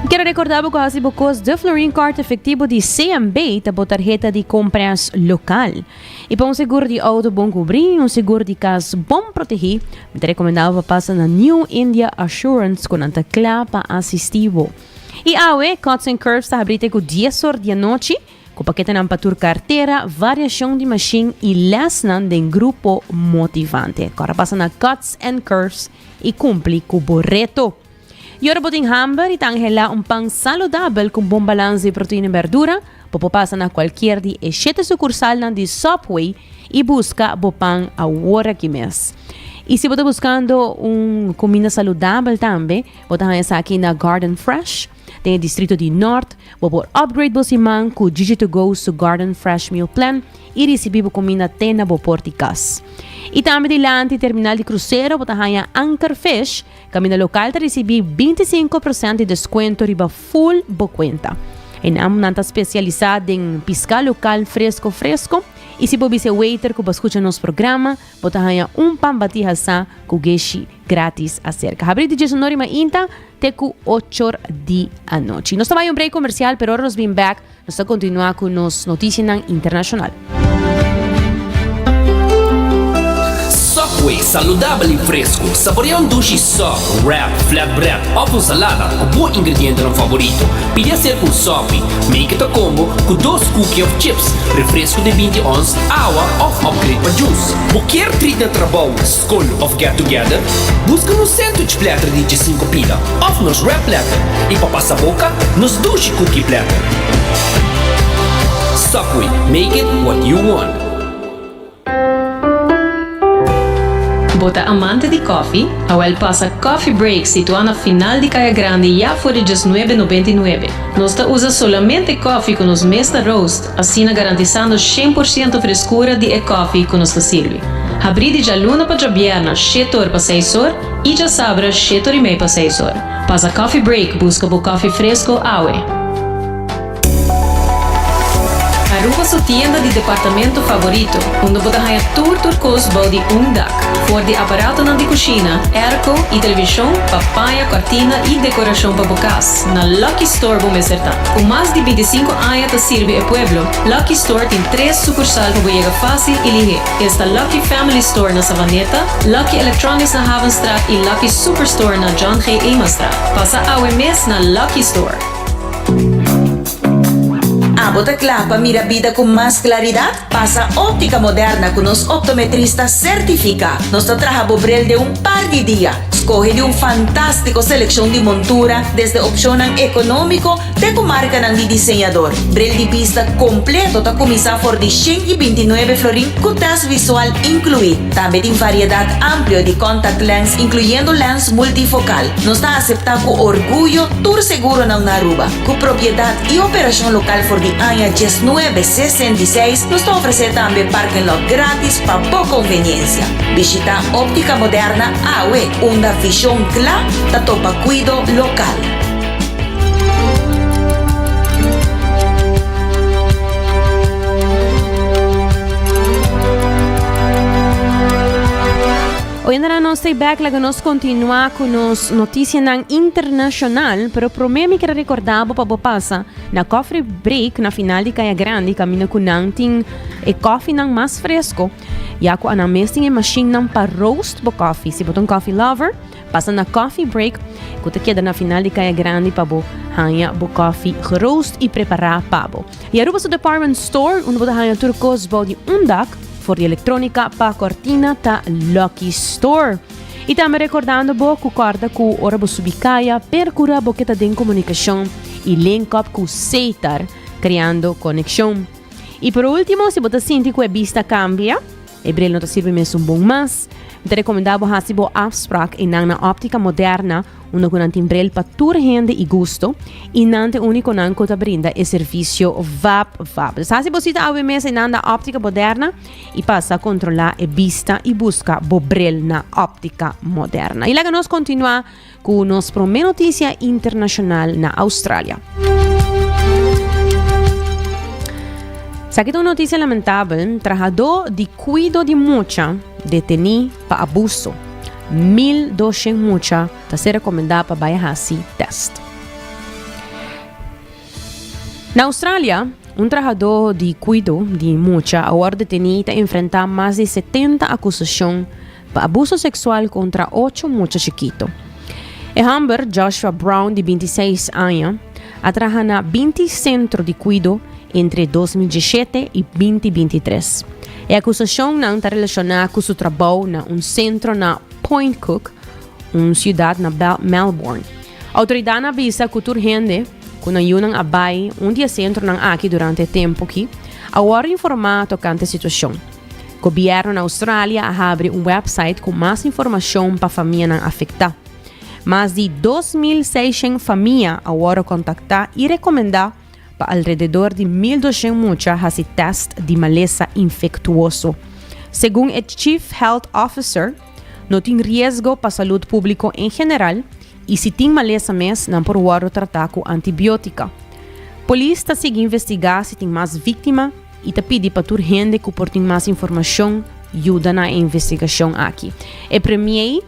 Speaker 9: Quiero recorda bo cu haci bo cos de Florin Card efectivo di CMB ta bo tarheta di compras local. Y pa un seguro di auto bon cubri y un seguro di cas bon protegi, mi ta recomenda bo pa pasa na New India Assurance cu nan ta cla pa asisti bo. Y awe, Cuts and Curves ta habri te cu dies or di anochi. Ku paketenan pa tur kartera, variashon di mashin i lèsnan den grupo motivante. Kòrda pasa na Cuts and Curves i kumpli ku bo reto. I ora bo tin hamber i ta anhelá un pan saludabel ku un bon balans di proteina i bèrdura, bo por pasa na kualkier di e shete sukursalnan di Subway i buska bo pan awor aki mes. I si bo ta buskando un kuminda saludabel tambe, bo ta haña esaki na Garden Fresh. Den e distrito di Nort, bo por upgrade bo siman ku Gigi To Go su Garden Fresh Meal Plan i risibí bo kuminda te na bo port di kas. I tambe dilanti terminal di krusero bo ta haña Anchor Fish, kaminda lokal ta risibí 25 prosènt di deskuento riba full bo kuenta. Einan nan ta spesialisá den piská lokal fresko fresko i si bo bisa e waiter ku bo a skucha nos programa, Bo ta haña un pan batí hasá ku geshi gratis aserka. Habrí di diesunor i mainta te ku ochor di anochi. Nos ta bai un break komersial, pero ora nos bin bèk nos ta kontinuá ku nos notisianan internashonal.
Speaker 2: Subway, saludabel i fresku. Saborea un dushi sub, wrap, flatbread òf un salada ku bo ingredientenan favorito. Pidi aserka un Subway. Make it a combo ku dos cookie òf chips, refresku di 20 ons, awa òf upgrade pa juice. Bo kier treat na trabou, skol òf get together? Buska nos sandwich platter di djesinku pida òf nos wrap platter i pa pasa boka, nos dushi cookie platter. Subway, make it what you want.
Speaker 7: Bo ta amante di koffie? Awel pasa Coffee Break situá na final di Kaya Grandi ya for di djesnuebe nobenta i nuebe. Nos ta usa solamente koffie ku nos mes ta roast, asina garantisando 100% freskura di e koffie ku nos ta sirbi. Habrí di djaluna pa djabièrna shete or pa seis or i djasabra shete or i mei pa seis or. Pasa Coffee Break buska bo koffie fresko awe. Aruba su tienda di departamento favorito, unda bo ta haña tur tur kos bou di un dak. For di aparatonan di kushina, airco i televishon pa paña, kòrtina i dekorashon pa bo kas, na Lucky Store bo mester ta. Ku mas di bintisinku aña ta sirbi e pueblo, Lucky Store tin tres sukursal pa bo yega fásil i lihé. Esta Lucky Family Store na Savaneta, Lucky Electronics na Havenstraat i Lucky Superstore na John G. Emanstraat. Pasa awe mes na Lucky Store!
Speaker 15: Abo ta kla pa mira bida ku mas klaridat? Pasa Óptica Moderna ku nos optometrista sertifiká. Nos ta traha bo bril den un par di dia. Skohe di un fantástiko selekshon di montura, desde opshonnan ekonómiko te ku markanan di diseñador. Bril di bista kompleto ta kuminsá for di 129 florin ku tèst visual inkluí. Tambe tin variedat amplio di contact lens inkluyendo lens multifokal. Nos ta aseptá ku orguyo tur seguronan na Aruba. Ku propiedat i operashon lokal for di aña 1966, nos ta ofresé tambe parking lot grátis pa bo konveniensia. Bishitá Óptica Moderna awe, unda vishon kla ta topa kuido lokal.
Speaker 9: Oyendera nos ta back laga nos continua cu nos noticianan internacional, pero prome mi quier recorda bo pa bo pasa na Coffee Break na final di Caya Grandi camina cu nan tin e coffee nan mas fresco, ya cu anan mes tin e machine nan pa roast bo coffee. Si bo ta un coffee lover, Pasa na Coffee Break ku ta keda na final di Kaya Grandi pa bo haña bo koffie geroost i prepará pa bo. I Aruba su department store unda bo ta haña tur kos bou di un dak, for di elektronika pa kortina ta Lucky Store. I tambe rekordando bo ku kòrda ku ora bo subi kaya perkura bo ke ta den komunikashon i link up ku Setar kreando konekshon. I por ultimo si bo ta sinti ku e bista kambia, E bril no ta sirbi mesun bon mas. Mi ta rekomendá bo hasi bo afsprak einan na Óptica Moderna, unda ku nan tin bril pa tur hende i gusto, i nan ta e únikonan ku ta brinda e servisio vap vap. Dus hasi bo sita awe mes einan na Óptica Moderna i pasa kontrolá e bista i buska bo bril na Óptica Moderna. I laga nos kontinuá ku nos promé notisia internashonal na Australia. Esaki ta un notisia lamentabel, trahadó di kuido di mucha detení pa abuso. 1200 mucha ta ser rekomendá pa bai hasi tèst. Na Australia, un trahadó di kuido di mucha a wòrdu detení i ta enfrentá mas di 70 akusashon pa abuso seksual kontra ocho mucha chikitu. E hòmber, Joshua Brown di 26 aña, a traha na 20 sentro di kuido entre 2017 i 2023. E akusashonnan ta relashoná ku su trabou na un sentro na Point Cook, un siudat na Melbourne. Outoridatnan a bisa ku tur hende ku nan yunan a bai un di e sentronan aki durante e tempu ki a wòrdu informá tokante e situashon. Gobièrnu na Australia a habri un wèpsait ku mas informashon pa famianan afektá. Mas di 2600 famia a wòrdu kontaktá i rekomendá pa alrededor di 1200 mucha hasi tèst di malesa infektuoso. Segun e Chief Health Officer, No tin riesgo pa salud publico en general y si tin malesa mes nan por wordo trata cu antibiotica. Polis ta sigui investiga si tin mas victima y ta pidi pa tur hende cu por tin mas informacion yuda na e investigacion aki. E premier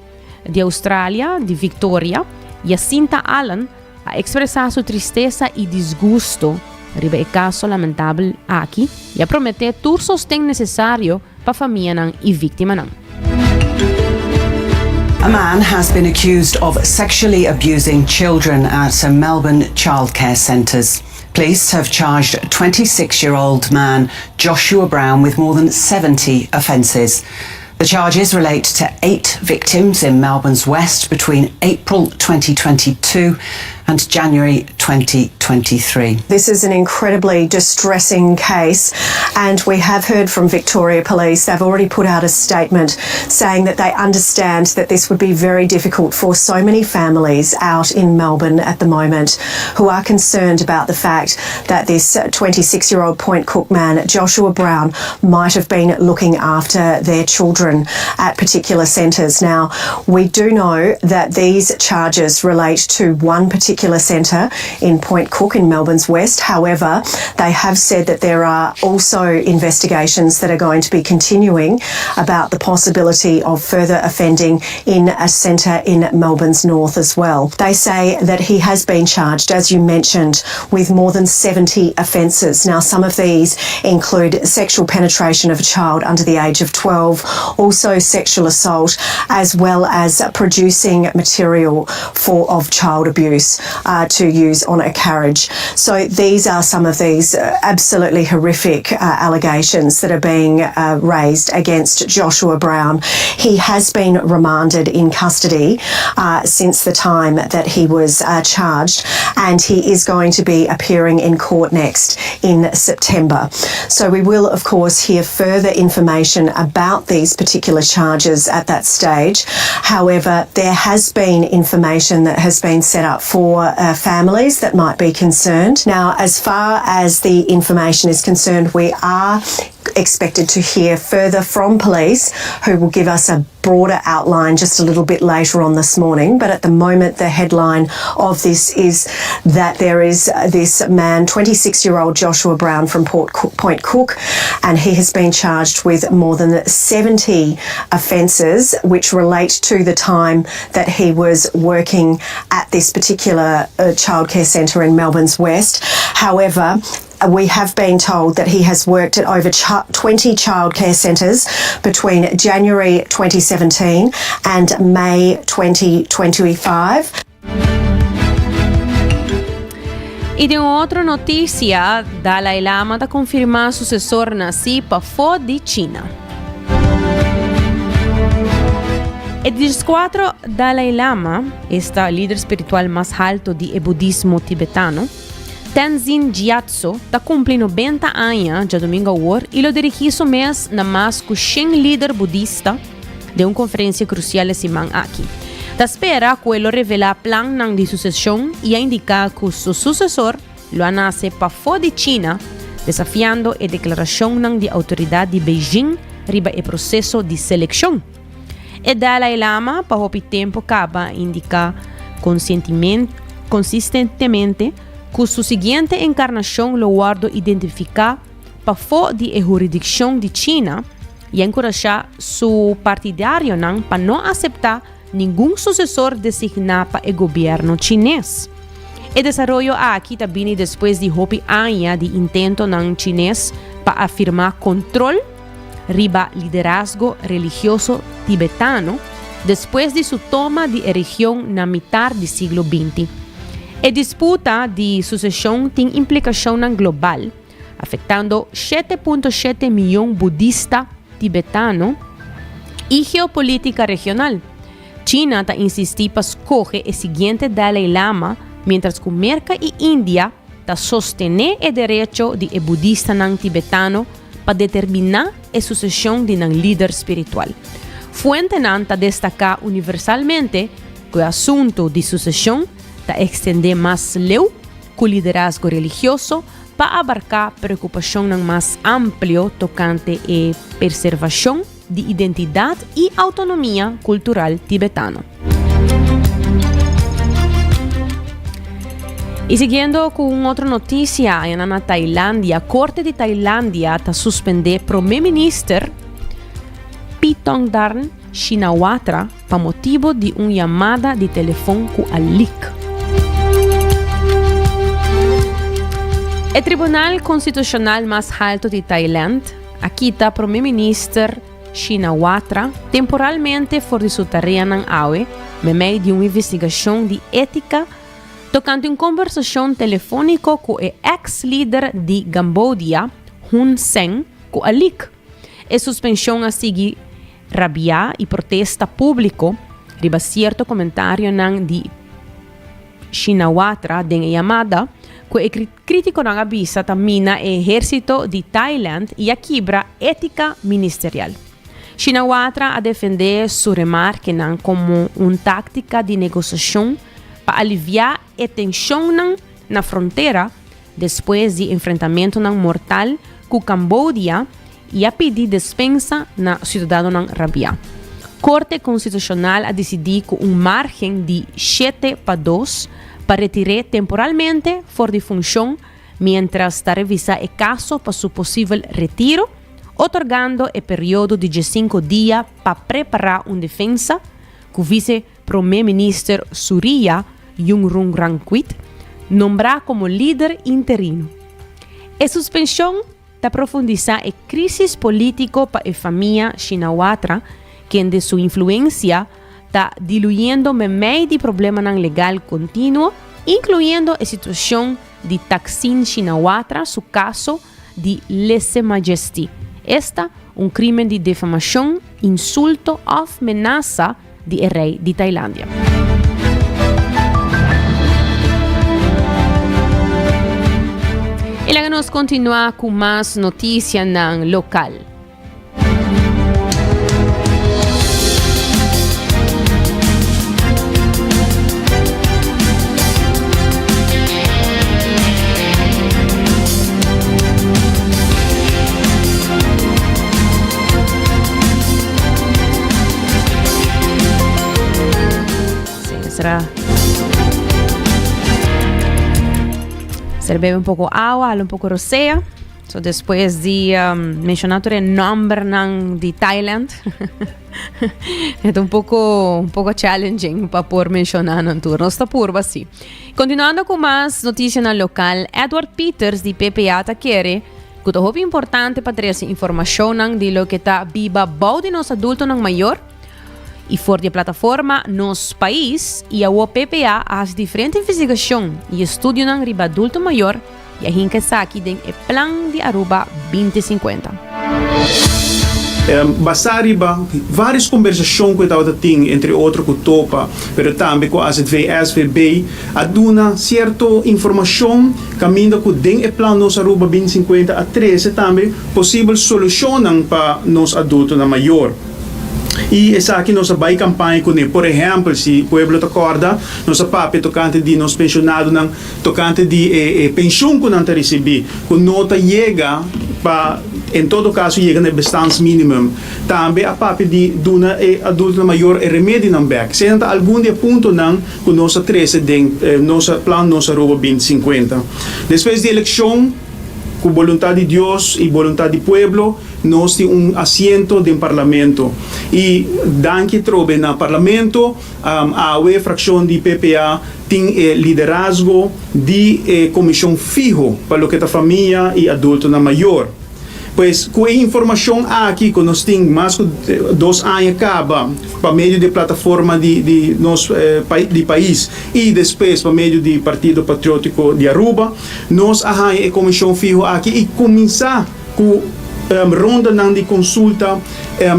Speaker 9: di Australia di Victoria, Jacinta Allan, a expresa su tristesa y disgusto riba e caso lamentabel aki y a promete tur sosten necesario pa famianan y víctimanan.
Speaker 16: A man has been accused of sexually abusing children at a Melbourne childcare centres. Police have charged 26 year old man Joshua Brown with more than 70 offences. The charges relate to eight victims in Melbourne's West between April 2022 and January 2023.
Speaker 17: This is an incredibly distressing case, and we have heard from Victoria Police. They've already put out a statement saying that they understand that this would be very difficult for so many families out in Melbourne at the moment who are concerned about the fact that this 26 year old Point Cook man, Joshua Brown, might have been looking after their children at particular centres. Now, we do know that these charges relate to one particular centre in Point Cook in Melbourne's West. However, they have said that there are also investigations that are going to be continuing about the possibility of further offending in a centre in Melbourne's north as well. They say that he has been charged, as you mentioned, with more than 70 offences. Now, some of these include sexual penetration of a child under the age of 12, also sexual assault, as well as producing material for of child abuse uh, to use on a carriage. So these are some of these uh, absolutely horrific uh, allegations that are being uh, raised against Joshua Brown. He has been remanded in custody uh, since the time that he was uh, charged, and he is going to be appearing in court next in September. So we will, of course, hear further information about these particular charges at that stage. However, there has been information that has been set up for uh, families that might be concerned. Now, as far as the information is concerned, we are expected to hear further from police who will give us a broader outline just a little bit later on this morning. But at the moment, the headline of this is that there is this man, 26 year old Joshua Brown from Port Point Cook, and he has been charged with more than 70 offences which relate to the time that he was working at this particular uh, childcare centre in Melbourne's West. However, we have been told that he has worked at over 20 childcare centres between January 2017 and May 2025.
Speaker 9: I den otro notisia, Dalai Lama ta konfirmá susesor nasí pafó di China. E dieskuatro Dalai Lama, esta lider spiritual mas halto di e budismo tibetano, Tenzin Gyatso, ta kumpli 90 aña djadumingu awor i lo dirigí su mes na mas ku shen lider budista den un konferensia krusial e siman aki. Ta spera ku e lo revelá plannan di suseshon i a indiká ku su susesor lo a nase pafó di China, desafiando e deklarashonnan di outoridat di Beijing riba e proseso di selekshon. E Dalai Lama pa hopi tempu kaba a indiká konsistentemente ku su siguiente enkarnashon lo wòrdu identifiká pafó di e huridikshon di China. i a enkurashá su partidarionan pa no aseptá ningun susesor designá pa e gobièrnu chines. E desaroyo aki ta bini despues di hopi aña di intentonan chines pa afirmá kontrol riba liderazgo religioso tibetano despues di su toma di e region na mitar di siglo 20. E disputa di suseshon tin implikashonnan global, afektando 7.7 miyon budista tibetano i geopolítika regional. China ta insistí pa skohe e siguiente Dalai Lama miéntras ku Merka i India ta sostené e derecho di e budistanan tibetano pa determiná e suseshon di nan lider spiritual. Fuentenan ta destaká universalmente ku e asuntu di suseshon ta ekstendé mas leu ku liderazgo religioso pa abarká preokupashonnan mas amplio tokante e perservashon di identidat i outonomia kultural tibetano. I siguiendo ku un otro notisia, ayana na Tailandia, Korte di Tailandia ta suspendé Prome Minister Paetongtarn Shinawatra pa motibo di un yamada di telefon ku a leak. E Tribunal Konstitushonal mas halto di Thailand a kita Prome Minister Shinawatra temporalmente for di su tareanan awe meimei di un investigashon di étika tokante un kombersashon telefóniko ku e eks lider di Gambodia, Hun Sen, ku a leak. E suspenshon a sigui rabia i protesta públiko riba sierto komentarionan di Shinawatra den e yamada ku e krítikonan a bisa ta mina e ehérsito di Thailand i a kibra étika ministerial. Shinawatra a defendé su remarkenan komo un táktika di negosiashon pa aliviá e tenshonnan na frontera despues di enfrentamentunan mortal ku Cambodia i a pidi despensa na siudadanonan rabiá. Korte Konstitushonal a disidí ku un márgen di 7 pa 2 pa retir'é temporalmente for di funshon miéntras ta revisá e kaso pa su posibel retiro, otorgando e periodo di 15 dia pa prepará un defensa ku vise Prome Minister Suriya Jungrungruangkit nombrá komo lider interino. E suspenshon ta profundisá e krísis polítiko pa e famia Shinawatra, kende su influensia ta diluyendo meimei di problemanan legal kontinuo, inkluyendo e situashon di Thaksin Shinawatra su kaso di lese majesty, esta un krímen di defamashon, insulto òf menasa di e rei di Tailandia. I laga nos kontinuá ku mas notisianan lokal. Será Ser bebe un poco agua, hala un poco rosea. So despues di um, menciona tur e nombernan di Thailand, e ta un poco challenging pa por menciona nan tur. Nos ta purba si. Continuando cu mas noticianan local, Edward Peters di PPA ta kere cu ta hopi importante pa trece informacionnan di loke ta biba bou di nos adultonan mayor y for di e plataforma Nos Pais y awo PPA a haci diferente investigacion y estudionan riba adulto mayor y a hinca esaki den e Plan di Aruba 2050.
Speaker 18: Basá riba vários kombersashon ku e tabata tin, entre otro ku Topa, pero tambe ku AZV, SVB, a duna sierto informashon kaminda ku den e Plan Nos Aruba 2050 a trese tambe posibel solushonnan pa nos adultonan mayor. I esaki nos a bai kampaña kuné. Por ehèmpel, si pueblo ta kòrda, nos a papia tokante di nos penshonadonan, tokante di e penshon ku nan ta risibí, ku no ta yega pa en todo kaso yega na e bestaansminimum. Tambe a papia di duna e adultonan mayor e remedinan bèk. Eseinan ta algun di e puntonan ku nos a trese den nos plan Nos Aruba 2050. Despues di elekshon. Ku boluntat di Dios i boluntat di pueblo nos tin un asiento den Parlamento. I danki trobe na Parlamento, awe frakshon di PPA tin e liderazgo di e komishon fiho pa loke ta famia i adultonan mayor. Pues ku e informashon aki ku nos tin mas ku dos aña kaba pa medio di e plataforma di di nos di pais i despues pa medio di Partido Patriotiko di Aruba nos a haña e komishon fiho aki i kuminsá ku rondanan di konsulta,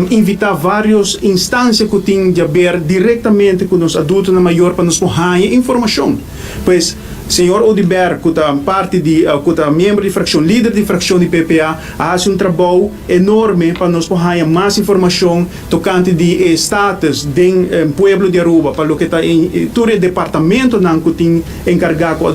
Speaker 18: invitá vários instansia ku tin diaber direktamente ku nos adultonan mayor pa nos por haña informashon. Pues. Señor Oduber, cu ta parti di, cu ta miembro di fraccion, lider di fraccion di PPA, a haci un trabou enorme pa nos por haya mas informacion tocante di e status den pueblo di Aruba pa loke ta tur e departamentonan cu tin encarga cu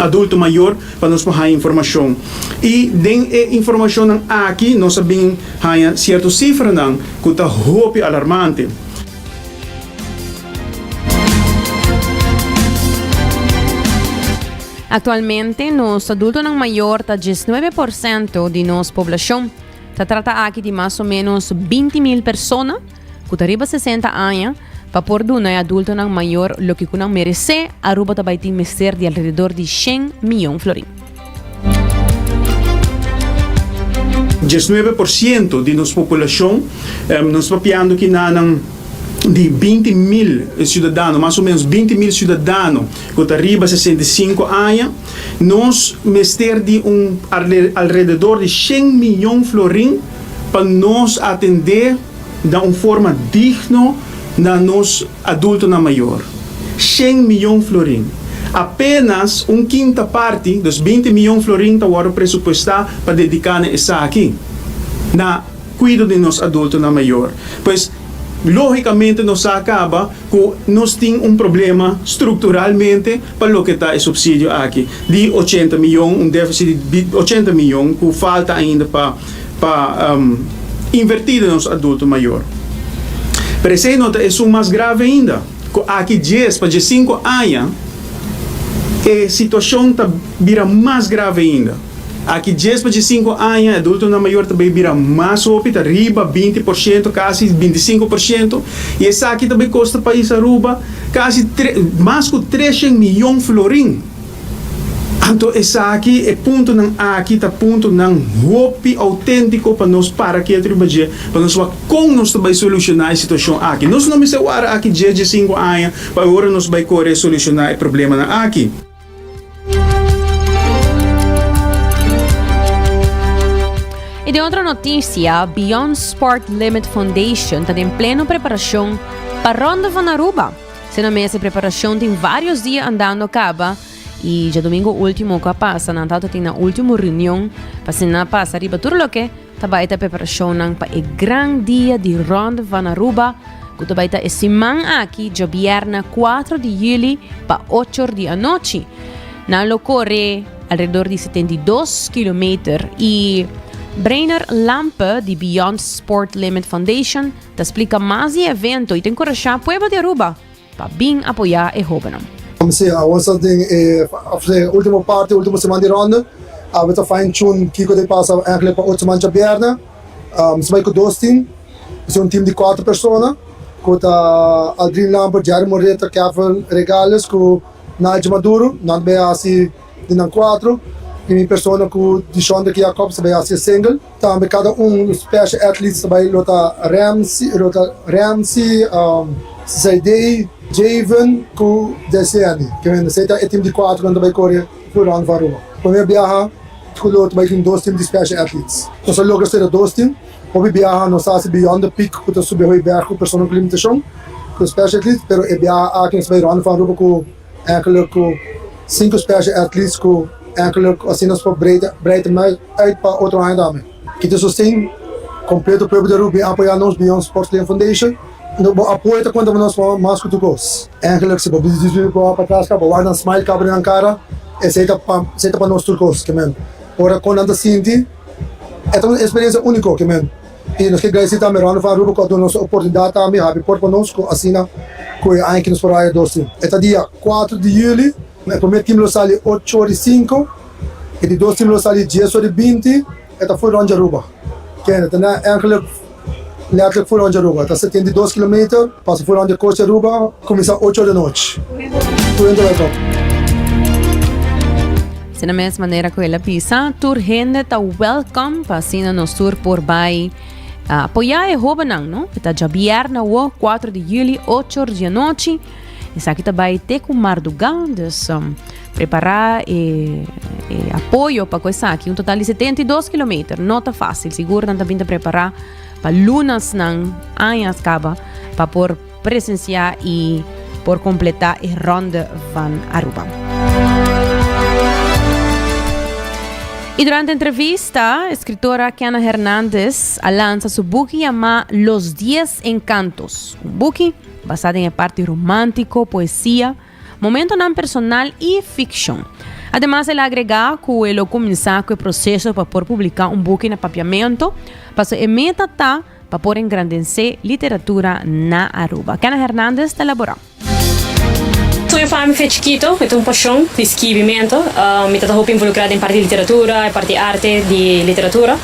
Speaker 18: adulto mayor pa nos por haya informacion. Y den e informacionnan aki nos a bin haya cierto cifranan cu ta hopi alarmante.
Speaker 9: Actualmente nos adultonan mayor ta 19% di nos poblacion. Ta trata aki di mas o menos 20 mil persona cu ta riba 60 aña. Pa por duna e adultonan mayor loke cu nan merece, Aruba ta bay tin mester di alrededor di 100 miyon florin.
Speaker 18: 19% di nos populacion, nos papiando kinanan di 20 mil ciudadano, mas o menos 20 mil ciudadano cu ta riba 65 aña, nos mester di un alrededor di 100 miyon florin pa nos atende na un forma digno na nos adultonan mayor. Shen miyon florin. Apenas un kinta parti, dus 20 miyon florin ta wòrdu presupuestá pa dediká na esaki, na kuido di nos adultonan mayor. Pues, lógikamente nos sa kaba ku nos tin un problema strukturalmente pa loke ta e supsidio aki di 80 miyon, un défisit di 80 miyon ku falta ainda pa pa invertí den nos adulto mayor. Pero esei no ta esun mas grave ainda, ku aki dies pa diesinku aña e situashon ta bira mas grave ainda. Aki dies pa diesinku aña e adultonan mayor ta bay bira mas hopi, ta riba 20%, kasi 25%, i esaki ta bay kosta pais Aruba kasi mas ku 300 miyon florin. Anto esaki, e puntonan aki ta puntonan hopi auténtiko pa nos para ketu riba dje, pa nos wak kon nos ta bai solushoná e situashon aki. Nos no mester wara aki dje djesinku aña pa e ora nos bai kore solushoná e problemanan aki.
Speaker 9: I den otro notisia, Beyond Sport Limit Foundation ta den pleno preparashon pa Ronde van Aruba. Sena mes e preparacion tin varios dia andando caba y djadomingo ultimo cu a pasa nan tawata tin nan ultimo reunion pa asina pasa riba tur loke ta bay ta preparacionnan pa e gran dia di Ronde van Aruba cu ta bay ta e siman aki djabierna 4 di juli pa ocho or di anochi. Nan lo core alrededor di 72 kilometer y Brainer Lampe di Beyond Sport Limit Foundation Ta splika mas di e evento y ta encorasha pueblo di Aruba pa bin apoya e hobennan.
Speaker 19: Si, awor sa den e ultimo parti, ultimo siman di ronde. Awe ta fine tune kiko ta pasa eigenlijk pa otro siman djabièrnè. Nos bai ku dos team. Nos tin un team di kuater persona ku ta Aldrin Lambert, Jerry Moreta, Kevin Regales ku Nigel Maduro. Nan ta bai hasi di nan kuatro. I mi persona ku Dishonda Jacobs ta bai hasi e single. Tambe kada un special athletes ta bai lo ta Ramsey, lo ta Ramsey, Zaidee, Javen ku Desiani. Ke men esei ta e team di kuatro ku nan ta bai kore full round van Aruba. Prome biaha ku lo ta bai tin dos team di special athletes. Nos a logra sera dos team. Hopi biaha nos a hasi Beyond the Peak ku ta subi Hooiberg ku persona ku limitashon ku special athletes, pero e biaha aki nos ta bai round van Aruba ku Eigenlijk ku sinku special athletes ku eigenlijk asina nos por breid breid uit pa otro aña tambe. Kita sosten kompleto pueblo di Aruba bin apoya nos Beyond Sports Lane Foundation. No bo apoyo ta konta pa nos mas ku tur kos. Eigenlijk si bo bisa bo wak patras kaba bo wak nan smile kaba den nan kara esei ta pa esei ta pa nos tur kos ke men ora kon nan ta sinti e ta un eksperensia uniko ke men. I nos ke gradisí tambe Ronald van Aruba ku a duna nos e oportunidat tambe habri port pa nos ku asina ku e aña aki nos por haya dos tim. E ta dia kuater di yüli, e promé tim lo sali ocho ora i sinku. E di dos team lo sali dies ora i binti, e ta full rond di Aruba. Kende ta na eigenlijk letterlijk full rond di Aruba. Ta 72 kilometer, pasa full rond di coast di Aruba, cuminsa ocho ora di anochi. Tur hende welcome.
Speaker 9: Asina mes manera cu el a bisa, tur hende ta welcome pa asina nos tur por bay apoya e hobennan, no? E ta djabièrnè awo, 4 di juli, ocho or di anochi. Esaki ta bai te ku mardugá, dus um, prepará e, e apoyo pa ku esaki. Un total di 72 kilometer, no ta fácil. Sigur nan ta bin ta prepará pa lunas nan añas kaba pa por presenciá i por kompletá e Ronde van Aruba. I durante entrevista, escritora Kiana Hernandez a lansa su buki yamá Los Diez Encantos. Un buki basá den e parti romántico, poesia, momentonan personal i fikshon. Ademas el a agregá ku e lo kuminsá ku e proseso pa por publiká un buki na papiamento, paso e meta ta pa por engrandensé literatura na Aruba. Kenneth Hernandez ta elaborá.
Speaker 20: Soño pa mi fe chikito, mi ta un pashon di skibimento. Mi ta ta hopi involukrá den parti di literatura, e parti arte di literatura.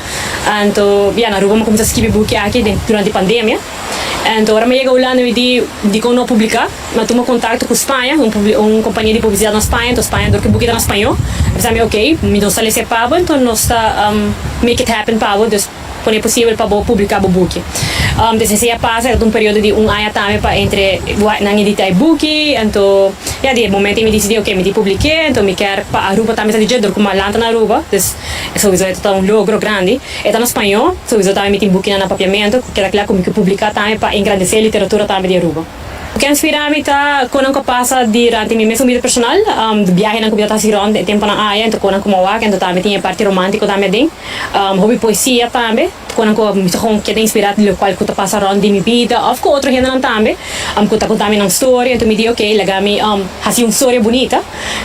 Speaker 20: Anto, ya, na Aruba mi a kuminsá skibi buki aki den durante pandemia. Anto ora mi yega Hulanda mi di dikon no a publiká. Mi a tuma kontakto ku Spaña, un un kompania di publisidat na Spaña, anto Spaña dor ku e buki ta na spañó. A bisa mi ok, mi no sa lesa pa bo, anto nos ta make it happen pa bo, dus pone posibel pa bo publiká bo buki. Desde esei a pasa, e ta un periodo di un aña tambe pa entre nan editá e buki, anto ya di e momento ei mi disidí ok mi di publik'é, anto mi kier pa Aruba tambe sa di dje dor ku mi a lanta na Aruba, dus souiso e ta un logro grandi. E ta na spañó, souiso tambe mi tin bukinan na papiamento ku keda kla ku mi ke publiká tambe pa engrandesé literatura tambe di Aruba. Loke a inspirá mi ta konan ku a pasa durante mi mesun bida personal, di biahenan ku mi ta hasi rònt e tempunan aya, enton konan ku mi a wak, enton tambe tin e parti romántiko tambe aden, hopi poesia tambe, konan ku mi ta kon keda inspirá di lokual ku ta pasa rònt di mi bida òf ku otro hendenan tambe ku ta konta mi nan storia, enton mi di oke laga mi hasi un storia bunita.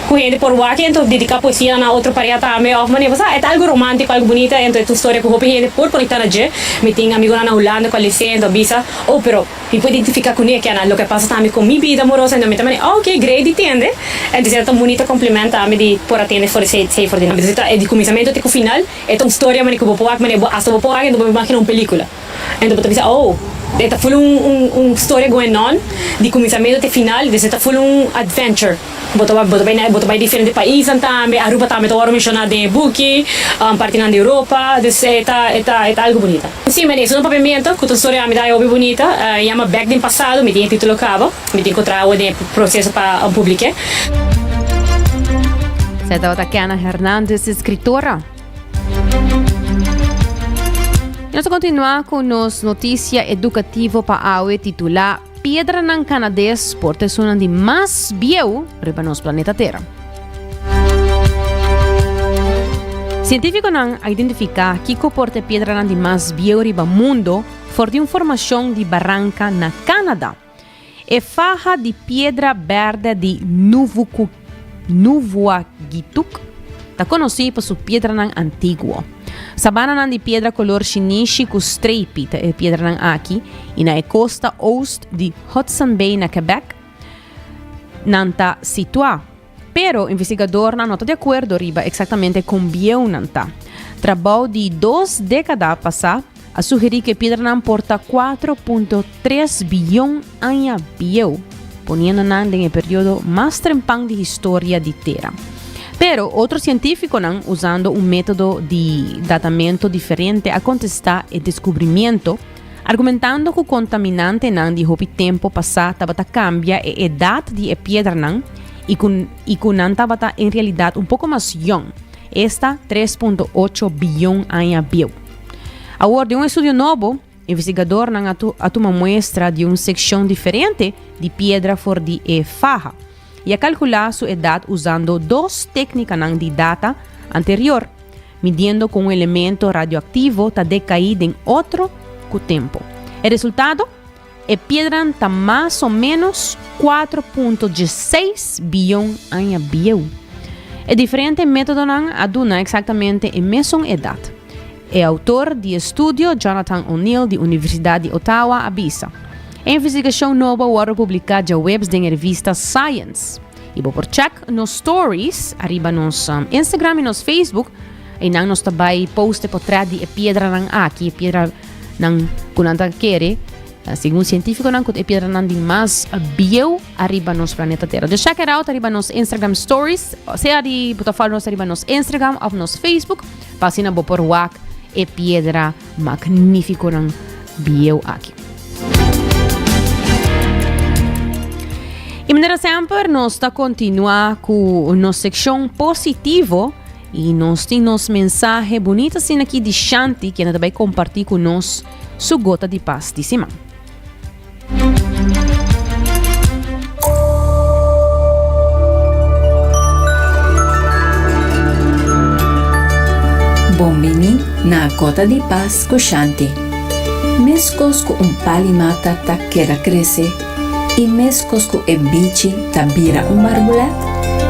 Speaker 20: Ku hende por wak ento dediká poesia na otro pareha tambe òf manera bo sa e ta algu romántiko algu bunita ento e ta un storia ku hopi hende por konektá na dje. Mi tin amigonan na Hulanda ku a les'é ento a bisa oh pero mi por identifiká kuné kiana loke a pasa tambe ku mi bida amoroso ento mi ta manera oh ok great di tende ento esei ta un bunita kompliment tambe di por a tende for esei esei for di nan. Entonces ta di kuminsamentu te ku final e ta un storia manera ku bo por wak manera bo asta bo por wak ento bo por imagina un pelikula. Ento bo ta bisa, oh, e ta full un un un storia going on, di kuminsamentu te final, dus e ta full un adventure. Bo ta bo ta bai na bo ta bai diferente paisnan tambe, Aruba tambe ta wòrdu menshoná den e buki, partinan di Europa, dus e ta e ta e ta algu bunita. Si, mane, esun ta papiamentu ku ta un storia ami ta haña hopi bunita, e yama Bèk den Pasado, mi tin e título kaba, mi tin ku traha awe den e proseso pa publik'é.
Speaker 9: Esei tabata Kiana Hernandez, eskritora. Nos ta continua cu nos noticia educativo pa awe titula Piedranan Canades por ta esunnan di mas bieu riba nos planeta Tera. Cientificonan a identifica kico por ta e piedranan di mas bieu riba mundo for di un formacion di baranca na Canada. E faha di piedra bèrdè di Nuvvuagittuk ta konosí pa su piedranan antiguo. Sabananan di piedra kolor shinishi ku streipi ta e piedranan aki i na e kosta oost di Hudson Bay na Quebec nan ta situá. Pero investigadornan no ta di akuerdo riba eksaktamente kon bieu nan ta. Trabou di dos dékada pasá a sugerí ku e piedranan por ta 4.3 biyon aña bieu, poniendo nan den e periodo mas trempan di historia di tera. Pero otro sientífikonan, usando un método di datamentu diferente, a kontestá e deskubrimiento, argumentando ku kontaminantenan di hopi tempu pasá tabata kambia e edat di e piedranan i ku i ku nan tabata en realidat un poko mas yòn, esta 3.8 biyon aña bieu. Awor, den un estudio nobo, investigadornan a a tuma muestra di un sekshon diferente di piedra for di e faha i a kalkulá su edat usando dos téknikanan di data anterior, midiendo con un elemento radioactivo ta decaí den otro cu tempo. E resultado? E piedranan ta mas o menos 4.16 biyon aña bieu. E diferente metodonan a duna exactamente e mesun edad. E autor di e studio, Jonathan O'Neill di Universidad di Ottawa, a bisa, E investigacion nobo a wordo publica djaweps den e revista Science. Y bo por check nos stories ariba nos um, Instagram y nos Facebook. Einan nos ta bay post e potret di e piedranan aki, e piedranan ku nan ta kere. Eh, segun científiconan ku e piedranan di mas bieu ariba nos planeta Terra. Dus check it out ariba nos Instagram stories, sea di bo ta follow nos ariba nos Instagram of nos Facebook, pa asina bo por wak e piedra magníficonan bieu aki. Y manera semper nos ta continua cu nos seccion positivo y nos tin nos mensahe bonito asina aki di Shanti quien ta bay comparti cu nos su gota di paz di siman.
Speaker 21: Bon bini na Gota di Paz cu Shanti. Mescos cu un pali mata ta keda crece y mescos cu e bichi ta bira un barbulet,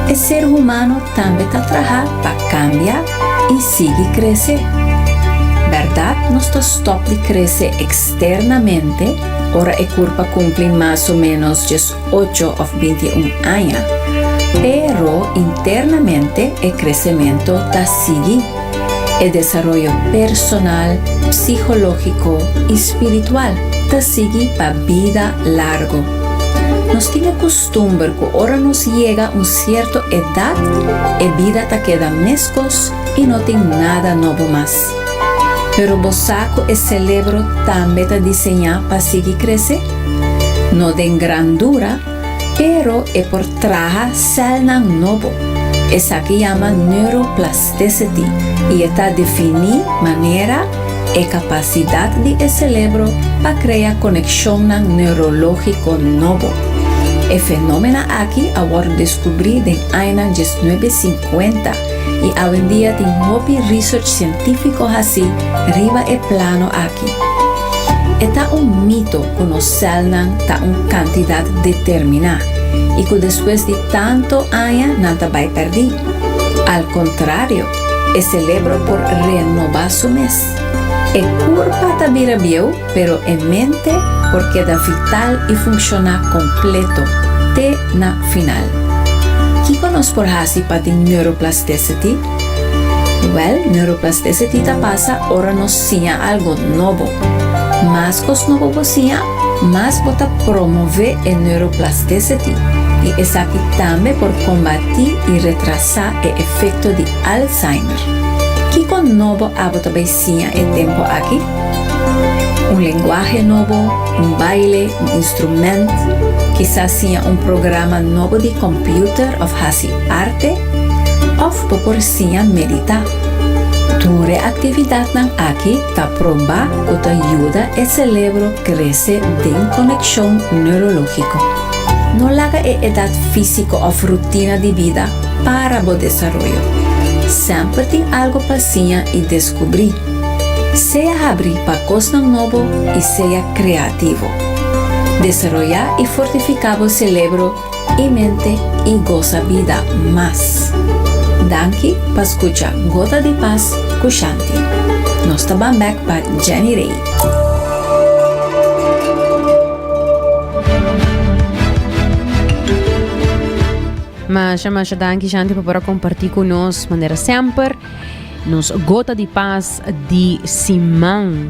Speaker 21: e ser humano tambe ta traha pa cambia y sigui crece. Berdad nos ta stop di crece externamente ora e curpa cumpli mas o menos 18 of 21 aña, pero internamente e crecemento ta sigui. E desaroyo personal, psicologico y spiritual ta sigui pa bida largo. Nos tin e custumber cu ora nos yega un cierto edad e bida ta keda mescos y no tin nada nobo mas. Pero bo sa cu e celebro tambe ta diseña pa sigui crece? No den grandura, pero e por traha celnan nobo. Esaki yama neuroplasticity y e ta defini manera e capacidad di e celebro pa crea conexionnan neurologico nobo. E fenomena aki a wordo descubri den añanan 1950 y awendia tin hopi research cientifico haci riba e plano aki. E ta un mito cu nos celnan ta un cantidad determina y cu despues di tanto aña nan ta bay perdi. Al contrario, e celebro por renoba su mes. E curpa ta bira bieu, pero e mente por keda vital y funciona completo te na final. Kico nos por haci pa tin neuroplasticity? Wel, neuroplasticity ta pasa ora nos siña algo nobo. Mas cos nobo bo siña, mas bo ta promove e neuroplasticity y esaki tambe por combati y retrasa e efecto di Alzheimer. Kico nobo abo ta bay siña e tempo aki? Un lenguahe nobo, un baile, un instrument, kisas siña un programa nobo di computer of haci arte? Of bo por siña meditá. Tur e aktividatnan aki ta probá ku ta yuda e selebro krese den konekshon neurológiko. No laga e edat físiko òf rutina di bida para bo desaroyo. Semper tin algu pa siña i deskubrí. Sea habrí pa kosnan nobo i sea kreativo. Desaroyá i fortifiká bo selebro i mente i gosa bida mas. Danki pa skucha Gota di Pas ku Shanti. Nos ta ban bek pa Jenny Rey.
Speaker 9: Masha masha danki Shanti pa por a kompartí ku nos manera semper. Nos gota di pas di siman.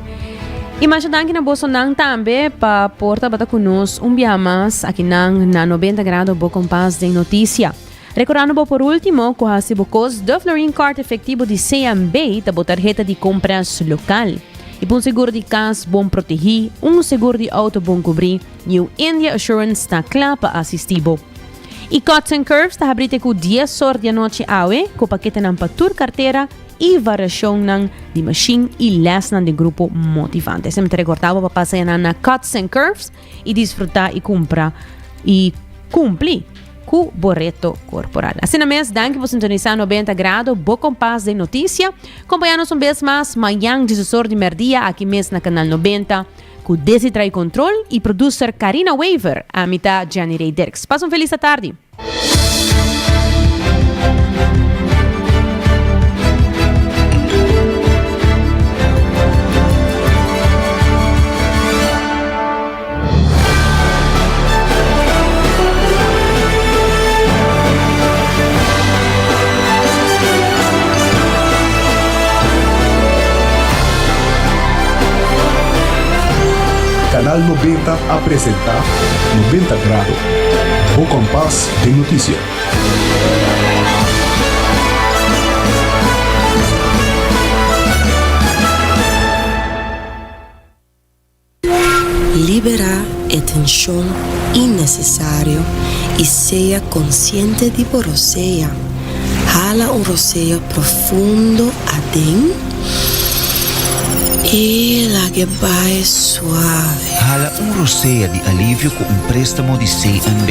Speaker 9: I masha danki na bosonan tambe pa por tabata ku nos un biaha mas akinan na 90 Grado Bo Kompas den Notisia. Rekordando bo por último ku hasi bo kos de Florin Card efektivo di CMB ta bo tarheta di kompras lokal. I pa un seguro di kas bon protegí, un seguro di outo bon kubrí, New India Assurance ta kla pa asistí bo. I Cuts and Curves ta habri te ku dies or di anochi awe ku paketenan pa tur kartera i variashonnan di mashin i lèsnan di grupo motivante. Esei mi ta rekordá bo pa pasa yanan na Cuts and Curves i disfrutá i kumpra i kumpli ku bo reto korporal. Asina mes, danki por sintonisá 90 Grado, bo kompas den notisia. Kompañá nos un bes mas mañan 16 or di mèrdia aki mes na Kanal 90. Cu Desi trae control y producer Carina Wever, ami ta Jenny Ray Dirks. Pasa un feliz atardi.
Speaker 8: Canal 90 a presenta 90 Grado, bo kompas den notisia.
Speaker 5: Liberá e tenshon innesesario i sea konsiente di bo rosea. Hala un rosea profundo aden i lag'e bai suave.
Speaker 6: Hala un rosea di alivio ku un préstamo di CNB.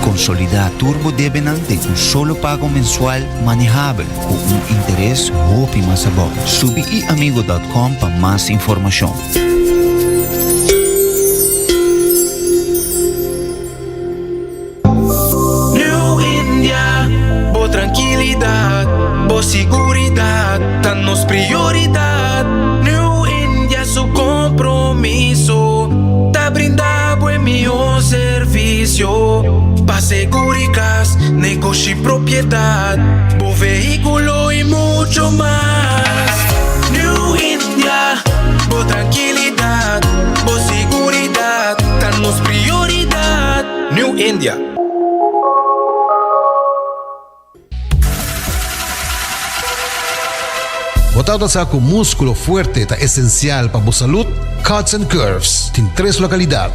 Speaker 6: Konsolidá tur bo debenan den un solo pago mensual manehabel ku un interes hopi mas abou. Subi iamigo dòt kòm pa mas informashon.
Speaker 3: New India, bo trankilidat, bo siguridat ta nos prioridat. New India su kompromiso ta brinda bo e mihó servisio pa segurikas, negoshi, propiedat, bo vehíkulo i mucho mas. New India, bo trankilidat, bo siguridat ta nos prioridat. New India.
Speaker 4: Bo tabata sa ku múskulo fuerte ta esensial pa bo salud? Cuts and Curves tin tres lokalidat,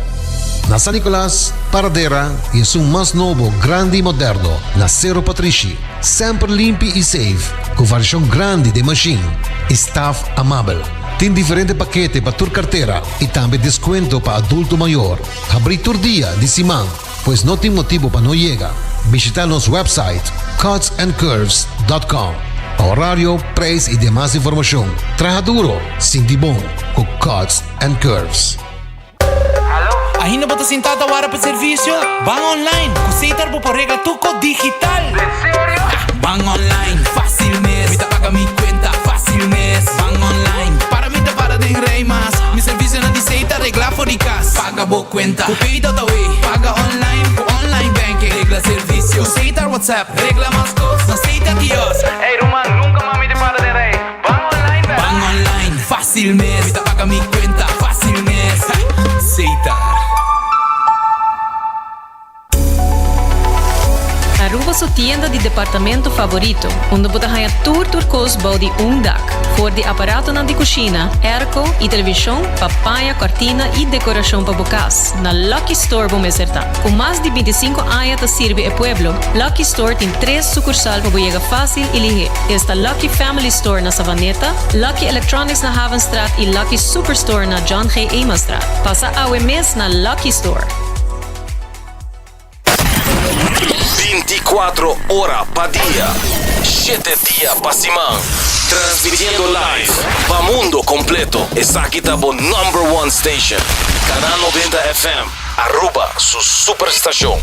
Speaker 4: na San Nicolas, Paradera i esun mas nobo, grandi i moderno na Sero Patrishi. Semper limpi i safe, ku variashon grandi den mashin i staf amabel. Tin diferente pakete pa tur kartera i tambe deskuento pa adulto mayor. Habrí tur dia di siman, pues no tin motibu pa no yega. Bishita nos website cutsandcurves.com pa horario, prijs i demas informashon. Traha duro, sinti bon ku Cuts and Curves.
Speaker 1: Ainda bo ta sintá ta wara pa servisio? Ban online! Ku Setar bo por regla tur kos digital! Den serio? Ban online, fásil mes! Mi ta paga mi kuenta fásil mes! Ban online, para mi ta para den rei mas! Mi servisionan di Setar regla for di kas! Paga bo kuenta ku Pay.awe! Paga online ku online banking! Regla servisio ku Setar WhatsApp! Regla mas kos na Setar kiosk! Ey ruman, nunka mas mi ta para den rei! Ban online bèk! Ban online, fásil mes! Mi ta paga mi kuenta fásil mes! Setar.
Speaker 22: Aruba su tienda di departamento favorito, unda bo ta haña tur tur kos bou di un dak. For di aparatonan di kushina, airco i televishon pa paña, kòrtina i dekorashon pa bo kas, na Lucky Store bo mester ta. Ku mas di bintisinko aña ta sirbi e pueblo, Lucky Store tin tres sukursal pa bo yega fásil i lihé. Esta Lucky Family Store na Savaneta, Lucky Electronics na Havenstraat i Lucky Superstore na John G. Emanstraat. Pasa awe mes na Lucky Store!
Speaker 23: Binticuatro ora pa dia, shete dia pa siman. Transmitiendo live pa mundo completo. Esaki ta bo number one station. Canal 90 FM, Aruba su superstacion.